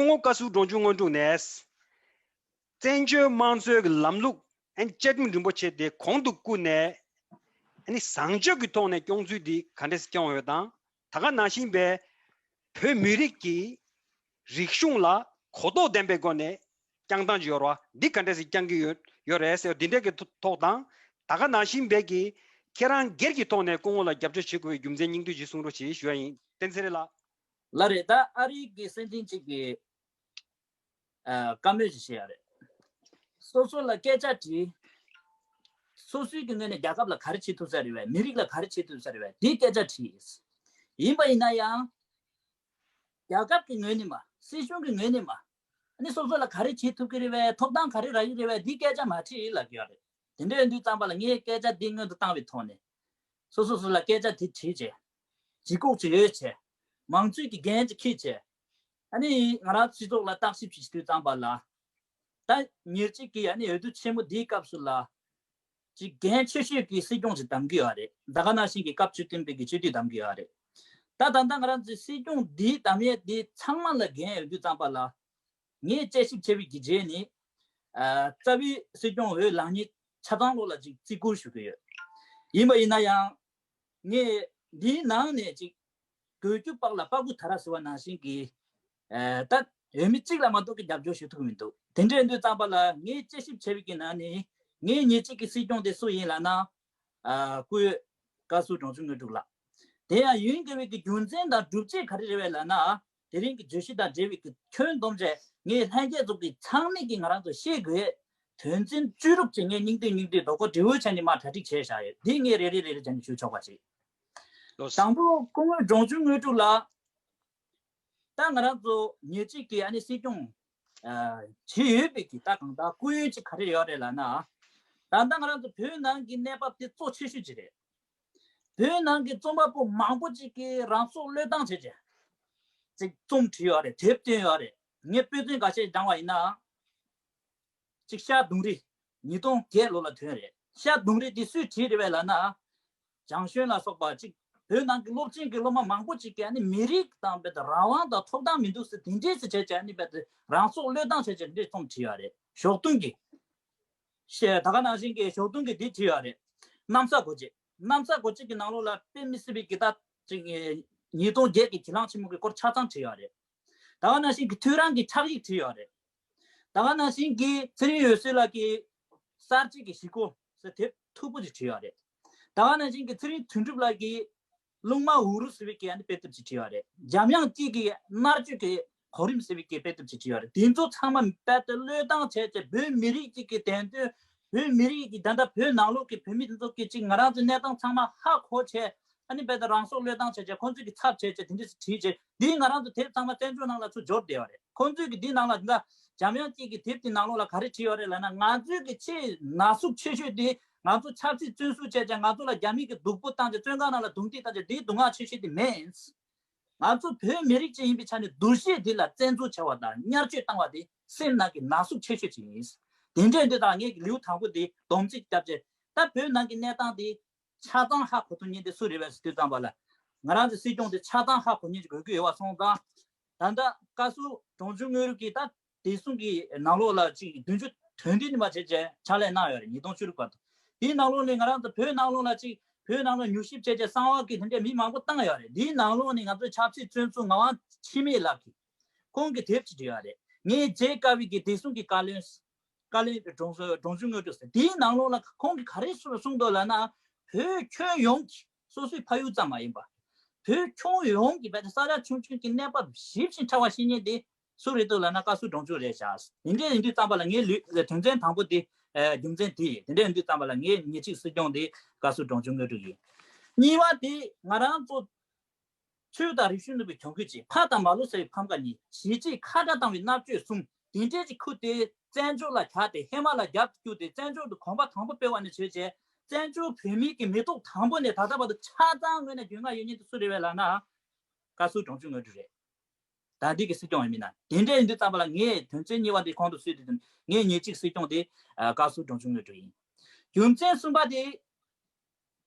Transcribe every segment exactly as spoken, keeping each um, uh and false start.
སྐུ་ངོ་བཀའ་ཟུར་འབྲོང་ཆུང་དངོས་གྲུབ་ནས། བཙན་བྱོལ་དམངས་གཙོའི་གི་ལམ་ལུགས་ཨ་ནི་བཅའ་ཁྲིམས་རིན་པོ་ཆེ་དེ་གོང་དུ་བཀུར་ནས། ཨ་ནི་བཟང་སྤྱོད་ཀྱི་ཐོག་ནས་སྐྱོང་ཚུལ་འདི་ག་འདྲས་སེ་སྐྱོང་ཡོད་དང་། ད་ག་ནང་བཞིན་པའི་བོད་མི་རིགས་ཀྱི་རིག་གཞུང་ལ་གོ་རྟོགས་ལྡན་པའི་སྒོ་ནས་བསྐྱངས་སྟངས་ཅིག་ཡོད་རེད་བ། འདི་ག་འདྲས་སེ་བསྐྱངས་ཀྱི་ཡོད་ཡོད་རེད་ཟེར་བ་འདི་འདྲས་ཀྱི་ཐོག་དང་། ད་ག་ནང་བཞིན་པའི་གི་ཁྱེད་རང་སྒེར་གྱི་ཐོག་ནས་སྐུ་ངོ་ལ་རྒྱབ་སྐྱོར་བྱེད་དགོས་པའི་རྒྱུ་མཚན་སྙིང་བསྡུས་ཅིག་གསུང་རོགས་ཞེས་ཞུ་བ་ཡིན། བསྟན་འཛིན་ཚེ་རིང་ལགས། ལགས་རེད། ད་ཨ་རིའི་གི་སྲིད་འཛིན་གཅིག་གིས་ཨ་བཀའ་མོལ་ཅིག་བྱས་ཡོད་རེད། སོ་སོ་ལ་སྐད་ཆ་དྲིས། སོ་སོའི་གི་ངོས་ནས་རྒྱལ་ཁབ་ལ་ག་རེ་བྱེད་ཐུབ་ས་རེད་བས། མི་རིགས་ལ་ག་རེ་བྱེད་ཐུབ་ས་རེད་བས། དེའི་སྐད་ཆ་དྲིས། ཡིན་པ་ཡིན་ན་ཡང་རྒྱལ་ཁབ་ཀྱི་ངོས་ནས་མ། སྲིད་གཞུང་གི་ངོས་ནས་མ། ཨ་ནི་སོ་སོ་ལ་ག་རེ་བྱེད་ཐུབ་ཀྱི་རེད་བས། ཐོབ་ཐང་ག་རེ་རག་གི་རེད་བས། དེའི་སྐད་ཆ་མ་དྲིས་ལབ་ཀྱི་ཡོད་རེད། དེ་འདྲ་ཡིན་དུས་ཙམ་པ་ལ་ངས་སྐད་ཆ་འདི་སྔོན་དུ་བཏང་བའི་ཐོག་ནས། སོ་སོ་སོ་ལ་སྐད་ཆ་དེ་དྲིས་བྱས། ལྗིད་ཁོག་ཅིག་ཡོད་བྱས། མང་གཙོའི་གི་འགན་ཅིག་འཁྱེར་བྱས། ཨ་ནི་ང་རང་སྤྱི་ཚོགས་ལ་བརྟག་ཞིབ་ཅིག་བྱེད་དུས་ཙམ་པ་ལ། ད་ཉེར་གཅིག་གི་ཨ་ནི་འོས་བསྡུ་ཆེན་མོ་འདིའི་སྐབས་སུ་ལ། ཅིག་འགན་ཆེ་ཤོས་ཀྱི་སྲིད་སྐྱོང་ཅིག་གདམ་གྱི་ཡོད་རེད། ད་ག་ནང་བཞིན་གྱི་སྐབས་བཅུ་བདུན་པའི་གི་སྤྱི་འཐུས་གདམ་གྱི་ཡོད་རེད། ད་ད་ལྟ་ང་རང་ཚོའི་སྲིད་སྐྱོང་འདིའི་གདམ་ཡས་འདི་ཚང་མ་ལ་འགན་ཡོད་དུས་ཙམ་པ་ལ། ངས་དཔྱད་ཞིབ་བྱས་པའི་གི་རྗེས་ནི། ཨ་རྩ་བའི་སྲིད་སྐྱོང་འོས་ལངས་མཁན་ཆ་ཚང་ལོག་ལ་ཅིག་བརྩི་བཀུར་ཞུ་གི་ཡོད། ཡིན་པ་ཡིན་ན་ཡང་། ངས་འདིའི་ནང་ནས་ཅིག་གོས་ཆུ་པགས་ལ་པགས་ཀུ་དར་ཟེར་བ་ནང་བཞིན་གྱི། ཨ་ད་འོས་མི་གཅིག་ལ་མ་གཏོགས་ཀྱི་རྒྱབ་སྐྱོར་ཞུ་ཐུབ་ཀྱི་མི་འདུག་དེ་འདྲ་ཡིན་དུས་ཙམ་པ་ལ་ངས་དཔྱད་ཞིབ་བྱས་པའི་གི་ནང་ནས་ངའི་ཉེ་གཅིག་གི་སྲིད་སྐྱོང་དེ་སུ་ཡིན་ལབ་ན། ཨ་སྐུ་ཡོད་བཀའ་ཟུར་འབྲོང་ཆུང་དངོས་གྲུབ་ལགས། དེ་ཡང་ཡིན་དགོས་པའི་གི་རྒྱུ་མཚན་དང་སྒྲུབ་བྱེད་ག་རེ་རེད་བས་ལབ་ན། དེ་རིང་གི་བརྗོད་གཞི་དང་འབྲེལ་བའི་གི་ཁྱོན་བསྡོམས་བྱས་ངས་ལྷན་རྒྱས་ཚོ་གི་ཚང་མས་གི་ང་རང་ཚོ་ཤེས་དགོས། དོན་ཚན་བཅུ་དྲུག་ཅིག་ངས་སྙིང་བསྡུས་སྙིང་བསྡུས་རྡོག་རྡོག་འབྲས་བུ་ཆ་ནས་མར་གྲ་སྒྲིག་བྱས་བཞག་ཡོད། འདི་ངས་རེ་རེ་རེ་རེ་བྱས་ནས་ཞུ་ཆོག་པ་བྱེད། ལགས་སོ། དང་པོ་སྐུ་ངོ་འབྲོང་ཆུང་དངོས་གྲུབ་ལགས། ད་ང་རང་ཚོ་ཉེ་གཅིག་གི་ཨ་ནི་སྲིད་སྐྱོང་ཨ་བྱེད་ཡོད་པའི་གི་ད་གང་ལྟར་སྐུ་ཡོན་ཅིག་ག་རེ་ཡོད་རེད་ལབ་ན། ད་ལྟ་ང་རང་ཚོ་བོད་ནང་གི་གནས་བབ་དེ་གཙོ་ཆེ་ཤོས་ཅིག་རེད། བོད་ནང་གི་རྩོམ་པ་པོ་མང་པོ་ཅིག་གིས་རང་སྲོག་བློས་བཏང་བྱས་བྱས་ཅིག་རྩོམ་བྲིས་ཡོད་རེད། དེབ་བཏོན་ཡོད་རེད། ངས་དཔེ་མཚོན་ཁ་ཤས་སྦྱང་བ་ཡིན་ན། ཅིག་ཤར་དུང་རི། ཉིས་སྟོང་བརྒྱད་ལོ་ལ་ཐོན་རེད། ཤར་དུང་རི་འདི་སུས་བྲིས་རེད་བས་ལབ་ན། ལྗང་གཞོན་ལ་སོགས་པ་ཅིག་བོད་ནང་གི་སློབ་ཆེན་གྱི་སློབ་མ་མང་པོ་ཅིག་གིས་ཨ་ནི་མི་རིགས་དང་རྦད་དེ་རང་དབང་དང་ཐོབ་ཐང་མི་འདུག་ཟེར་དེ་འདྲས་སེ་བྱས་བྱས་ཨ་ནི་རྦད་དེ་རང་སྲོག་བློས་བཏང་བྱས་བྱས་འདྲས་རྩོམ་བྲིས་ཡོད་རེད། ཞོགས་དུང་གི། ཤེས་ད་ག་ནང་བཞིན་གྱི་ཞོགས་དུང་གི་འདི་བྲིས་ཡོད་རེད། གནམ་ས་གོ་འབྱེད། གནམ་ས་གོ་འབྱེད་ཀྱི་ནང་ལོགས་ལ་དཔེ་མི་སྲིད་པའི་གི་ད་ཅིག་ཉིས་སྟོང་བརྒྱད་ཀྱི་གྱེན་ལངས་ཆེན་མོ་གི་སྐོར་ཆ་ཚང་བྲིས་ཡོད་རེད། ད་ག་ནང་བཞིན་གྱི་ཐོས་རང་གི་ཕྱག་ཡིག་བྲིས་ཡོད་རེད། ད་ག་ནང་བཞིན་གྱི་ཚེ་རིང་འོད་ཟེར་ལགས་ཀྱིས་གསར་བརྗེ་གི་གཞིས་སྒོ་ཟེར་དེབ་མཐུག་པོ་ཅིག་བྲིས་ཡོད་རེད། ད་ག་ནང་བཞིན་གྱི་ཚེ་རིང་དོན་གྲུབ་ལགས་ཀྱིས་རླུང་མ་འུ་རུ་ཟེར་བའི་གི་ཨ་ནི་དཔེ་དེབ་ཅིག་བྲིས་ཡོད་རེད། འཇམ་དབྱངས་སྐྱིད་ཀྱིས་མནར་གཅོད་ཀྱི་གོ་རིམ་ཟེར་བའི་གི་དཔེ་དེབ་ཅིག་བྲིས་ཡོད་རེད། དེ་ཚོ་ཚང་མ་རྦད་དེ་བློས་བཏང་བྱས་བྱས་བོད་མི་རིགས་གཅིག་གི་བདེན་དོན། བོད་མི་རིགས་ཀྱི་ད་ལྟ་བོད་ནང་ལོགས་ཀྱི་བོད་མི་དེ་ཚོ་གི་ཅིག་ང་རང་ཚོའི་གནས་སྟངས་ཚང་མ་ཧ་གོ་བྱས། ཨ་ནི་རྦད་དེ་རང་སྲོག་བློས་བཏང་བྱས་བྱས་ཁོང་ཚོས་ཀྱི་ཚབ་བྱས་བྱས་དེ་འདྲས་སེ་བྲིས་བྱས་འདི་ང་རང་ཚོ་དེབ་ཚང་མ་བཙན་བྱོལ་ནང་ལ་ཚུར་འབྱོར་བསྡད་ཡོད་རེད། ཁོང་ཚོས་ཀྱི་འདི་ནང་ལ་ད་འཇམ་དབྱངས་སྐྱིད་ཀྱི་དེབ་དེ་ནང་ལོགས་ལ་ག་རེ་བྲིས་ཡོད་རེད་ལབ་ན། ང་ཚོས་ཀྱི་ཆེས་ན་ཟུག་ཆེ་ཤོས་དེ་ང་ཚོ་ཆབ་སྲིད་བཙོན་ཟུར་བྱས་བྱས་ང་ཚོ་ལ་རྒྱ་མི་གི་སྡུག་པོ་བཏང་བྱས་བཙོན་ཁང་ནང་ལ་རྡུང་རྡེག་བཏང་བྱས་དེའི་སྡུག་བསྔལ་ཆེ་ཤོས་དེ་མིན། ང་ཚོ་བོད་མི་རིགས་ཅིག་ཡིན་པའི་ཆ་ནས་འདུ་ཤེས་འདི་ལ་བཙན་འཛུལ་བྱ་བ་དང་བརྙས་བཅོས་བཏང་བ་དེ་སེམས་ནང་གི་ན་ཟུག་ཆེ་ཤོས་ཅིག་ཡིན། དེ་འདྲས་འདི་དང་ངས་ལེའུ་དང་པོ་འདི་སྡོམ་རྩིས་བརྒྱབ་བྱས་ད་བོད་ནང་གི་གནས་སྟངས་འདི་ཆ་ཚང་ཧ་གོ་ཐུབ་མཁན་དེ་སུ་རེད་བས་ཟེར་དུས་ཙམ་པ་ལ། ང་རང་ཚོའི་སྲིད་སྐྱོང་དེ་ཆ་ཚང་ཧ་གོ་མཁན་ཅིག་དགོས་ཀྱི་ཡོད་པ་སོང་ཙང་། ད་ལྟ་བཀའ་ཟུར་འབྲོང་ཆུང་དངོས་གྲུབ་ཀྱིས་ད་བདེ་སྲུང་གི་ནང་ལོགས་ལ་ཅིག་བདུན་ཅུ་དོན་བདུན་ནས་མ་བྱས་བྱས་ཕྱག་ལས་གནང་ཡོད་རེད། ཉིས་སྟོང་བཅུ་དྲུག་བར་དུ། དེའི་ནང་ལོགས་ནས་ང་རང་ཚོ་བོད་ནང་ལོགས་ལ་ཅིག་བོད་ནང་ལོགས་མྱུལ་ཞིབ་བྱས་བྱས་གསང་བ་གི་དེ་འདྲའི་མི་མང་པོ་བཏང་ཡོད་རེད། དེའི་ནང་ལོགས་ནས་ང་ཚོའི་ཆབ་སྲིད་བཙོན་ཟུར་ངག་དབང་འཆི་མེད་ལགས་ཀྱིས་ཁོང་གི་དེབ་ཅིག་བྲིས་ཡོད་རེད། ངའི་རྗེ་དཀའ་བའི་གི་བདེ་སྲུང་གི་བཀའ་བློན། བཀའ་བློན་འབྲོང་འབྲོང་ཆུང་དངོས་གྲུབ་ཟེར། དེའི་ནང་ལོགས་ལ་ཁོང་གིས་ག་རེ་གསུངས་གསུངས་འདུག་ལབ་ན། བོད་ཁྱོན་ཡོངས་ཀྱི་སོ་སོའི་ཕ་ཡུལ་ཙམ་མ་ཡིན་པ། བོད་ཁྱོན་ཡོངས་ཀྱི་རྦད་དེ་ས་ཆ་ཆུང་ཆུང་གི་གནས་བབ་ཞིབ་ཅིང་ཕྲ་བ་ཤེས་མཁན་དེ་སུ་རེད་འདུག་ལབ་ན་བཀའ་ཟུར་འབྲོང་ཆུང་རེད་བཞག་དེ་འདྲས་ཡིན་དུས་ཙམ་པ་ལ་ངའི་ལུས་དོན་ཚན་དང་པོ་དེ་རྒྱུ་མཚན་དེ་ཡིན། དེ་འདྲས་ཡིན་དུས་ཙམ་པ་ལ་ངའི་ཉེ་གཅིག་སྲིད་སྐྱོང་དེ་བཀའ་ཟུར་འབྲོང་ཆུང་དངོས་གྲུབ་ཡིན། གཉིས་པ་དེ་ང་རང་ཚོ་ཆོས་དང་རིག་གཞུང་ནུས་པའི་གྱོང་གུད་ཅིག་ཕ་དང་མ་ལོ་ཟེར་བའི་ཕམ་ཁ་གཉིས། གཞིས་བྱེས་ཁ་བྲལ་བཏང་བའི་མནར་གཅོད་གསུམ། དེ་འདྲས་ཀྱི་ཁུར་དེ་བཙན་བྱོལ་ལ་གྱར་ཏེ་ཧེ་མ་ལ་རྒྱབ་ཏུ་བསྐྱུར་ཏེ་བཙན་བྱོལ་དུ་གོམ་པ་དང་པོ་སྤོས་པ་ནས་བྱས་བྱས་བཙན་བྱོལ་བོད་མིའི་གི་མི་ཐོག་དང་པོ་ནས་ད་ལྟ་བར་དུ་ཆ་ཚང་ངོས་ནས་རྒྱུས་མངའ་ཡོད་མཁན་དེ་སུ་རེད་བས་ལབ་ན། བཀའ་ཟུར་འབྲོང་ཆུང་དངོས་གྲུབ་རེད། ད་ལྟའི་གི་སྲིད་སྐྱོང་ཡིན་མིན་ན། དེ་འདྲ་ཡིན་དུས་ཙམ་པ་ལ་ངས་དོན་ཚན་གཉིས་པ་དེ་གོང་དུ་སུས་དེ་དོན་ངས་ཉེས་གཅིག་སྲིད་སྐྱོང་དེ་བཀའ་ཟུར་འབྲོང་ཆུང་དངོས་གྲུབ་ཡིན། རྒྱུ་མཚན་གསུམ་པ་དེ།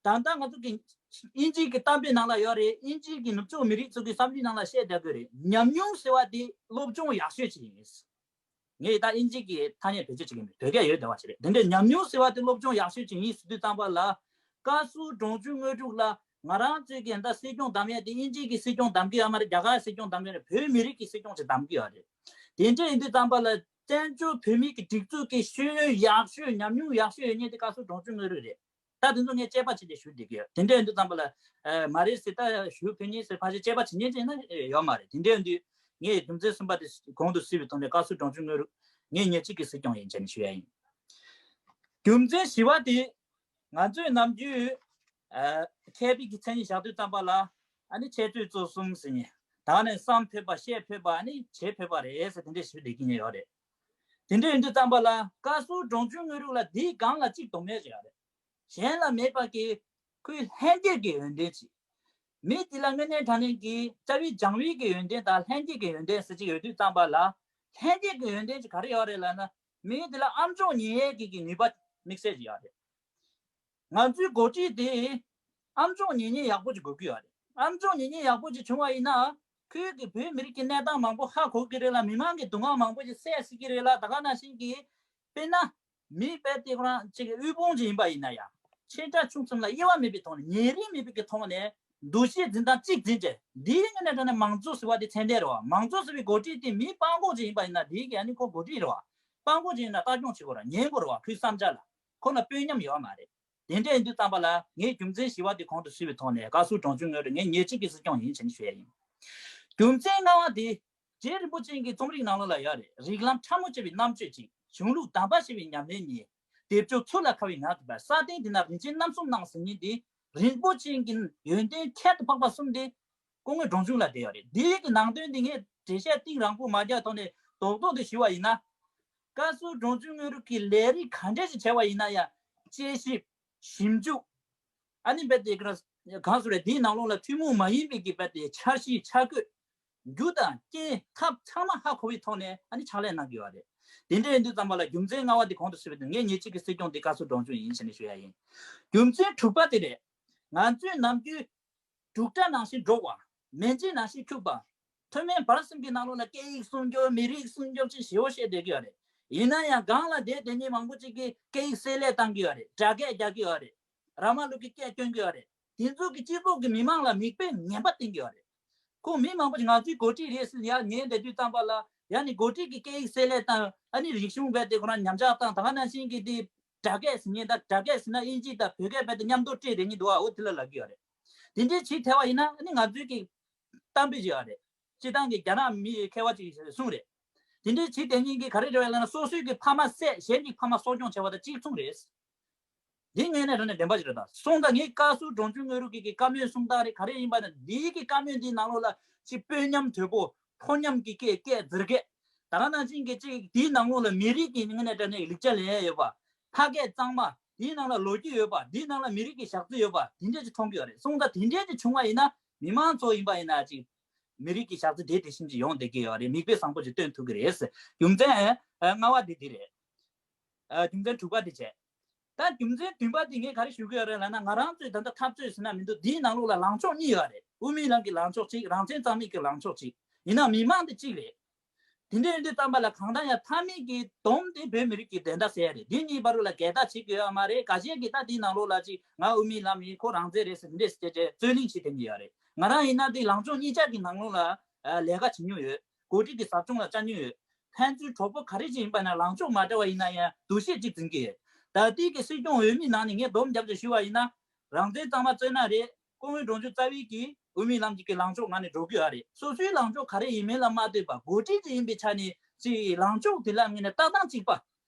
ད་ལྟ་ང་ཚོ་གི་དབྱིན་ཇིའི་གི་གཏམ་དཔེ་ནང་ལ་ཡོད་རེད། དབྱིན་ཇིའི་གི་ནུབ་ཕྱོགས་མི་རིགས་ཚོ་གི་བསམ་བློའི་ནང་ལ་བཤད་བསྡད་དགོས་རེད། ཉམས་མྱོང་ཟེར་བ་དེ་སློབ་སྦྱོང་ཡག་ཤོས་ཅིག་ཡིན། ངས་ད་དབྱིན་ཇི་གི་ཐ་སྙད་བེད་སྤྱོད་བྱེད་ཀྱི་མེད། བོད་སྐད་ཡོད་བསྡད་པ་ཞིག་རེད། དེ་འདྲའི་ཉམས་མྱོང་ཟེར་བ་དེ་སློབ་སྦྱོང་ཡག་ཤོས་ཅིག་ཡིན་ཟེར་དུས་ཙམ་པ་ལ། བཀའ་ཟུར་འབྲོང་ཆུང་དངོས་གྲུབ་ལ་ང་རང་ཚོའི་གི་ད་སྲིད་སྐྱོང་བདམས་ཡས་དེ་དབྱིན་ཇི་གི་སྲིད་སྐྱོང་བདམས་ཀྱི་ཡོད་མ་རེད། རྒྱ་གར་སྲིད་སྐྱོང་བདམས་ཀྱི་ཡོད་རེད། བོད་མི་རིགས་ཀྱི་སྲིད་སྐྱོང་ཅིག་བདམས་ཀྱི་ཡོད་རེད། དེ་འདྲ་ཡིན་དུས་ཙམ་པ་ལ་བཙན་བྱོལ་བོད་མི་གི་སྒྲིག་འཛུགས་ཀྱི་ཤེས་ཡོན་ཡག་ཤོས་ཉམས་མྱོང་ཡག་ཤོས་ཡོད་མཁན་དེ་བཀའ་ཟུར་འབྲོང་ཆུང་དངོས་གྲུབ་རེད། ད་དེ་ཚོ་ངས་དཔྱད་པ་བྱས་ཏེ་ཞུ་བསྡད་ཀྱི་ཡོད། དེ་འདྲ་ཡིན་དུས་ཙམ་པ་ལ་ཨ་མ་རེད་ཟེར། ད་ཞུ་ཕན་ཉེས་ཟེར་ཕལ་ཆེར་དཔྱད་པ་བྱེད་མཁན་ཅིག་ན་ཨེ་ཡོད་མ་རེད། དེ་འདྲ་ཡིན་དུས་ངས་རྒྱུ་མཚན་གསུམ་པ་དེ་གོང་དུ་སུས་པའི་ཐོག་ནས་བཀའ་ཟུར་འབྲོང་ཆུང་དངོས་གྲུབ་ངས་ཉེས་གཅིག་གི་སྲིད་སྐྱོང་ཡིན་ཅེས་ནས་ཞུ་ཡ་ཡིན། རྒྱུ་མཚན་བཞི་པ་དེ་ང་ཚོས་ནམ་རྒྱུན་ཨ་མཁས་པའི་གི་མཚན་ཉིད་བཞག་དུས་ཙམ་པ་ལ་ཨ་ནི་འཆད་རྩོད་རྩོམ་གསུམ་ཟེར་ནས། ད་ནས་བསམ་ཕོད་པ་བཤད་ཕོད་པ་ཨ་ནི་བྱེད་ཕོད་པ་རེད་ཟེར་དེ་འདྲ་ཞུ་བསྡད་ཀྱི་ཡོད་རེད། དེ་འདྲ་ཡིན་དུས་ཙམ་པ་ལ་བཀའ་ཟུར་འབྲོང་ཆུང་དངོས་གྲུབ་ལ་དེའི་སྒང་ལ་གཅིག་དོགས་མེད་ཅིག་ཡོད་རེད། གཞན་ལ་མེད་པ་གི་ཁོའི་ལྷན་སྐྱེས་ཀྱི་ཡོན་ཏན་ཅིག་མི་དེ་ལ་དངོས་གནས་དྲང་གནས་ཀྱི་རྩ་བའི་སྦྱང་བའི་གི་ཡོན་ཏན་དང་ལྷན་སྐྱེས་ཀྱི་ཡོན་ཏན་ཟེར་གྱི་ཡོད་དུས་ཙམ་པ་ལ། ལྷན་སྐྱེས་ཀྱི་ཡོན་ཏན་ཅིག་ག་རེ་ཡོད་རེད་ལབ་ན། མི་དེ་ལ་ཨམ་ཅོག་ཉན་ཡས་ཀྱི་གི་ནུས་པ་དམིགས་བསལ་ཅིག་ཡོད་རེད། ང་ཚོའི་འགོ་ཁྲིད་དེ་ཨམ་ཅོག་ཉན་མཁན་ཡག་པོ་ཅིག་དགོས་ཀྱི་ཡོད་རེད། ཨམ་ཅོག་ཉན་མཁན་ཡག་པོ་ཅིག་བྱུང་བ་ཡིན་ན། ཁོས་ཀྱི་བོད་མི་རིགས་ཀྱི་གནས་སྟངས་མང་པོ་ཧ་གོ་གི་རེད་ལ། མི་མང་གི་སྡུག་བསྔལ་མང་པོ་ཅིག་སེལ་སྲིད་ཀྱི་རེད་ལ། ད་ག་ནང་བཞིན་གྱི་དཔེར་ན། མི་དཔེ་དེ་ཁོ་རང་ཅིག་དབུལ་ཕོངས་ཅིག་ཡིན་པ་ཡིན་ན་ཡང་། ཆེ་ཕྲ་ཆུང་གསུམ་ལ་དབྱེ་བ་མེད་པའི་ཐོག་ནས་ཉེ་རིང་མེད་པའི་གི་ཐོག་ནས་འདུ་ཤེས་འཛིན་སྟངས་གཅིག་འཛིན་བྱས། འདིའི་ངོས་ནས་དྲངས་ནས་མང་གཙོ་ཟེར་བ་དེ་ཚད་ལྡན་རེད་བ། མང་གཙོ་ཟེར་བའི་འགོ་ཁྲིད་དེ་མི་དཔང་པོ་ཅིག་ཡིན་པ་ཡིན་ན། འདིའི་གི་ཨ་ནི་ཁོ་འགོ་ཁྲིད་རེད་བ། དཔང་པོ་ཅིག་ཡིན་ན་ལྟ་སྐྱོང་བྱེད་དགོས་ར། ཉན་དགོས་ར་བ། ཁོའི་བསམ་འཆར་ལ། ཁོ་ལ་དཔོན་ཉམས་ཡོད་མ་རེད། དེ་འདྲ་ཡིན་དུས་ཙམ་པ་ལ་ངས་རྒྱུ་མཚན་བཞི་པ་དེ་གོང་དུ་ཞུས་པའི་ཐོག་ནས་བཀའ་ཟུར་འབྲོང་ཆུང་དངོས་གྲུབ་ངས་ཉེས་གཅིག་གི་སྲིད་སྐྱོང་ཡིན་ཟེར་ནས་ཞུ་ཡ་ཡིན། རྒྱུ་མཚན་ལྔ་པ་དེ། རྗེ་རིན་པོ་ཆེ་གི་རྩོམ་རིག་ནང་ལོགས་ལ་ཡོད་རེད། རིགས་ལམ་ཕྲ་མོ་ཆེ་བའི་རྣམ་དཔྱོད་ཅིག་གཞུང་ལུགས་དམ་པ་ཞེས་པའི་ཉམས་ལེན་གཉིས། སྡེབ་སྦྱོར་ཚུལ་ལ་ཁ་བའི་ངག་གི་བར། ས་སྟེང་འདི་ན་རིན་ཆེན་རྣམ་གསུམ་སྣང་ཟེར་མཁན་དེ། རིན་པོ་ཆེ་གི་ཡོན་ཏན་ཁྱད་དུ་འཕགས་པ་གསུམ་དེ་སྐུ་ངོ་འབྲོང་ཆུང་ལ་བསྡད་ཡོད་རེད། འདིའི་གི་ནང་དོན་འདི་ངས་འགྲེལ་བཤད་གཏིང་རིང་པོ་མ་རྒྱག་ཐོག་ནས་རྡོག་རྡོག་དེ་ཞུ་བ་ཡིན་ན། བཀའ་ཟུར་འབྲོང་ཆུང་དངོས་གྲུབ་ཀྱི་ལས་རིགས་ག་འདྲ་ཞིག་བྱས་པ་ཡིན་ན་ཡང་། དཔྱད་ཞིབ། ཞིབ་འཇུག་ཨ་ནི་རྦད་དེ་ག་གང་ཟེར་རེད། འདིའི་ནང་ལོགས་ལ་ཐུན་མོང་མ་ཡིན་པའི་གི་རྦད་དེ་འཆར་གཞི་འཆར་འགོད། རྒྱུ་དང་རྐྱེན་ཐབས་ཚང་མ་ཧ་གོ་བའི་ཐོག་ནས་ཨ་ནི་ཕྱག་ལས་གནང་གི་ཡོད་རེད། དེ་འདྲ་ཡིན་དུས་ཙམ་པ་ལ་རྒྱུ་མཚན་ལྔ་པ་འདི་གོང་དུ་ཞུས་པ་དེ། ངས་ཉེས་གཅིག་གི་སྲིད་སྐྱོང་འདི་བཀའ་ཟུར་འབྲོང་ཆུང་ཡིན་ཟེར་ནས་ཞུ་ཡ་ཡིན། རྒྱུ་མཚན་དྲུག་པ་དེ་རེད། ང་ཚོས་ནམ་རྒྱུན་འབྲུག་སྒྲ་ནང་བཞིན་སྒྲོག་པ། མན་ཇི་ནང་བཞིན་འཁྱུག་པ། མཐོ་དམན་བར་གསུམ་གྱི་ནང་ལོགས་ལ་སྐད་ཡིག་སྲུང་སྐྱོབ། མི་རིགས་སྲུང་སྐྱོབ་ཅེས་ཞེ་པོ་བཤད་བསྡད་ཀྱི་ཡོད་རེད། ཡིན་ན་ཡང་སྒང་ལ་བསྡད་བསྡད་མཁན་མང་པོ་ཅིག་གིས་སྐད་ཡིག་བསྲེ་ལྷད་བཏང་གི་ཡོད་རེད། དགྲ་སྐད་རྒྱག་གི་ཡོད་རེད། ར་མ་ལུག་གི་སྐད་སྐྱོན་གྱི་ཡོད་རེད། དེ་ཚོ་གི་སྤྱི་ཚོགས་ཀྱི་མི་མང་ལ་མིག་དཔེ་ངན་པ་བསྟན་གྱི་ཡོད་རེད། ཁོ་མི་མང་པོ་ཞིག་ང་ཚོའི་འགོ་ཁྲིད་རེད་ཟེར་ཡ་ཉན་བསྡད་དུས་ཙམ་པ་ལ། ཡ་ནི་འགོ་ཁྲིད་ཀྱི་སྐད་ཡིག་བསྲེ་ལྷད་དང་། ཨ་ནི་རིག་གཞུང་རྦད་དེ་ཁོ་རང་ཉམས་ཆག་དང་། ད་ག་ནང་བཞིན་གྱི་དེ་དགྲ་སྐད་ཟེར་མཁན་དང་། དགྲ་སྐད་ཟེར་ན་དབྱིན་ཇི་དང་བོད་སྐད་རྦད་དེ་མཉམ་དུ་བསྲེས་བསྡད་མཁན་འདུག་ཨ། འོ་དེ་ལ་ལབ་ཀྱི་ཡོད་རེད། དེ་འདྲའི་བྱེད་ཐལ་བ་ཡིན་ན། ཨ་ནི་ང་ཚོའི་གི་གཏམ་དཔེ་ཅིག་ཡོད་རེད། སྤྱིར་བཏང་གི་རྒྱ་ནག་མི་མཁས་པ་ཅིག་གསུངས་རེད། དེ་འདྲའི་བྱེད་བསྡད་མཁན་གྱི་ག་རེ་རེད་པ་ལབ་ན། སོ་སོའི་གི་ཕ་མ་བསད། གཞན་གྱི་ཕ་མ་གསོ་སྐྱོང་བྱས་པ་དང་གཅིག་མཚུངས་རེད། འདི་ངས་ནས་ར་ནས་བདེན་པ་ཞིག་རེད། ད་སོང་ཙང་ངས་བཀའ་ཟུར་འབྲོང་ཆུང་དངོས་གྲུབ་ཀྱི་གི་བཀའ་མོལ་གསུང་སྟངས་རེད། ག་རེ་ཡིན་པ་ན། འདིའི་གི་བཀའ་མོལ་འདིའི་ནང་ལོགས་ལ་ཅིག་དཔོན་ཉམས་དོད་པོ། ཕོ་ཉམས་ཀྱི་སྐད། སྐད་འཛེར་སྐད། ད་ག་ནང་བཞིན་གྱི་ཅིག་དེའི་ནང་ལོགས་ལ་མི་རིགས་ཀྱི་ངོས་ནས་དྲངས་ནས་ལེགས་ཆ་ལེན་ཡ་ཡོད་པ། ཕ་སྐད་གཙང་མ། དེའི་ནང་ལ་ལོ་རྒྱུས་ཡོད་པ། དེའི་ནང་ལ་མི་རིགས་ཀྱི་ཞག་རྩི་ཡོད་པ། དེ་འདྲས་ཅིག་མཐོང་གི་ཡོད་རེད། སོང་ཙང་དེ་འདྲས་ཅིག་བྱུང་བ་ཡིན་ན། མི་མང་ཚོ་ཡིན་པ་ཡིན་ན་ཅིག་མི་རིགས་ཀྱི་ཞག་རྩི་དེ་དེ་བཞིན་ཅིག་ཡོང་བསྡད་ཀྱི་ཡོད་རེད། མིག་དཔེ་བཟང་པོ་ཅིག་སྟོན་ཐུབ་ཀྱི་རེད། རྒྱུ་མཚན་ལྔ་པ་དེ་དེ་རེད། རྒྱུ་མཚན་དྲུག་པ་དེ་བྱས། ད་རྒྱུ་མཚན་བདུན་པ་དེ་ངས་ག་རེ་ཞུ་གི་ཡོད་རེད་ལབ་ན། ང་རང་ཚོས་ད་ལྟ་འཐབ་རྩོད་ཟེར་ན་མི་འདུག་འདིའི་ནང་ལོགས་ལ་ལངས་ཕྱོགས་གཉིས་ཡོད་རེད། དབུ་མའི་ལམ་གྱི་ལངས་ཕྱོགས་གཅིག་རང་བཙན་གཙང་མའི་གི་ལངས་ཕྱོགས་གཅིག་ཡིན་ན་མི་མང་དེ་གཅིག་རེད། དེ་འདྲ་ཡིན་དུས་ཙམ་པ་ལ་གང་ལྟར་ཡང་མཐའ་མའི་གི་སྡོམ་དེ་བོད་མི་རིགས་ཀྱི་བདེན་མཐའ་གསལ་རེད། འདི་གཉིས་བར་ལ་འགལ་ཟླ་བྱེད་དགོས་ཡོད་མ་རེད། འགའ་ཤས་ཀྱིས་ད་འདིའི་ནང་ལོགས་ལ་ཅིག་ང་དབུ་མའི་ལམ་ཡིན། ཁོ་རང་བཙན་རེད་ཟེར་འདི་འདྲས་ཟེར་བྱས་རྩོད་གླེང་བྱེད་བསྡད་ཀྱི་ཡོད་རེད། ང་རང་ཡིན་ན་འདི་ལངས་ཕྱོགས་གཉིས་ཆ་གི་ནང་ལོགས་ལ་ལས་ཀ་བྱེད་མྱོང་ཡོད། འགོ་ཁྲིད་ཀྱི་ཟབ་སྦྱོང་ལ་བཅར་མྱོང་ཡོད། ཕན་ཚུན་གྲོགས་པོ་ག་རེ་ཅིག་ཡིན་པ་ན་ལངས་ཕྱོགས་མ་འདྲ་བ་ཡིན་ན་ཡང་འདུ་ཤེས་གཅིག་འཛིན་གྱི་ཡོད། ད་ལྟའི་གི་སྲིད་སྐྱོང་འོས་མི་ནང་ནས་ངས་སྡོམ་རྒྱབ་ཅིག་ཞུ་བ་ཡིན་ན། རང་བཙན་གཙང་མ་རྩོད་ན་རེད། སྐུ་ངོ་འབྲོང་ཆུང་རྩ་བའི་གི་དབུ་མའི་ལམ་གྱི་གི་ལངས་ཕྱོགས་ངོས་ནས་འགྲོ་གི་ཡོད་རེད། སོ་སོའི་ལངས་ཕྱོགས་ག་རེ་ཡིན་མིན་ལ་མ་ལྟོས་པ། འགོ་ཁྲིད་ཅིག་ཡིན་པའི་ཆ་ནས་ཅིག་ལངས་ཕྱོགས་དེ་ལ་ངོས་ནས་ལྟ་སྟངས་གཅིག་པ།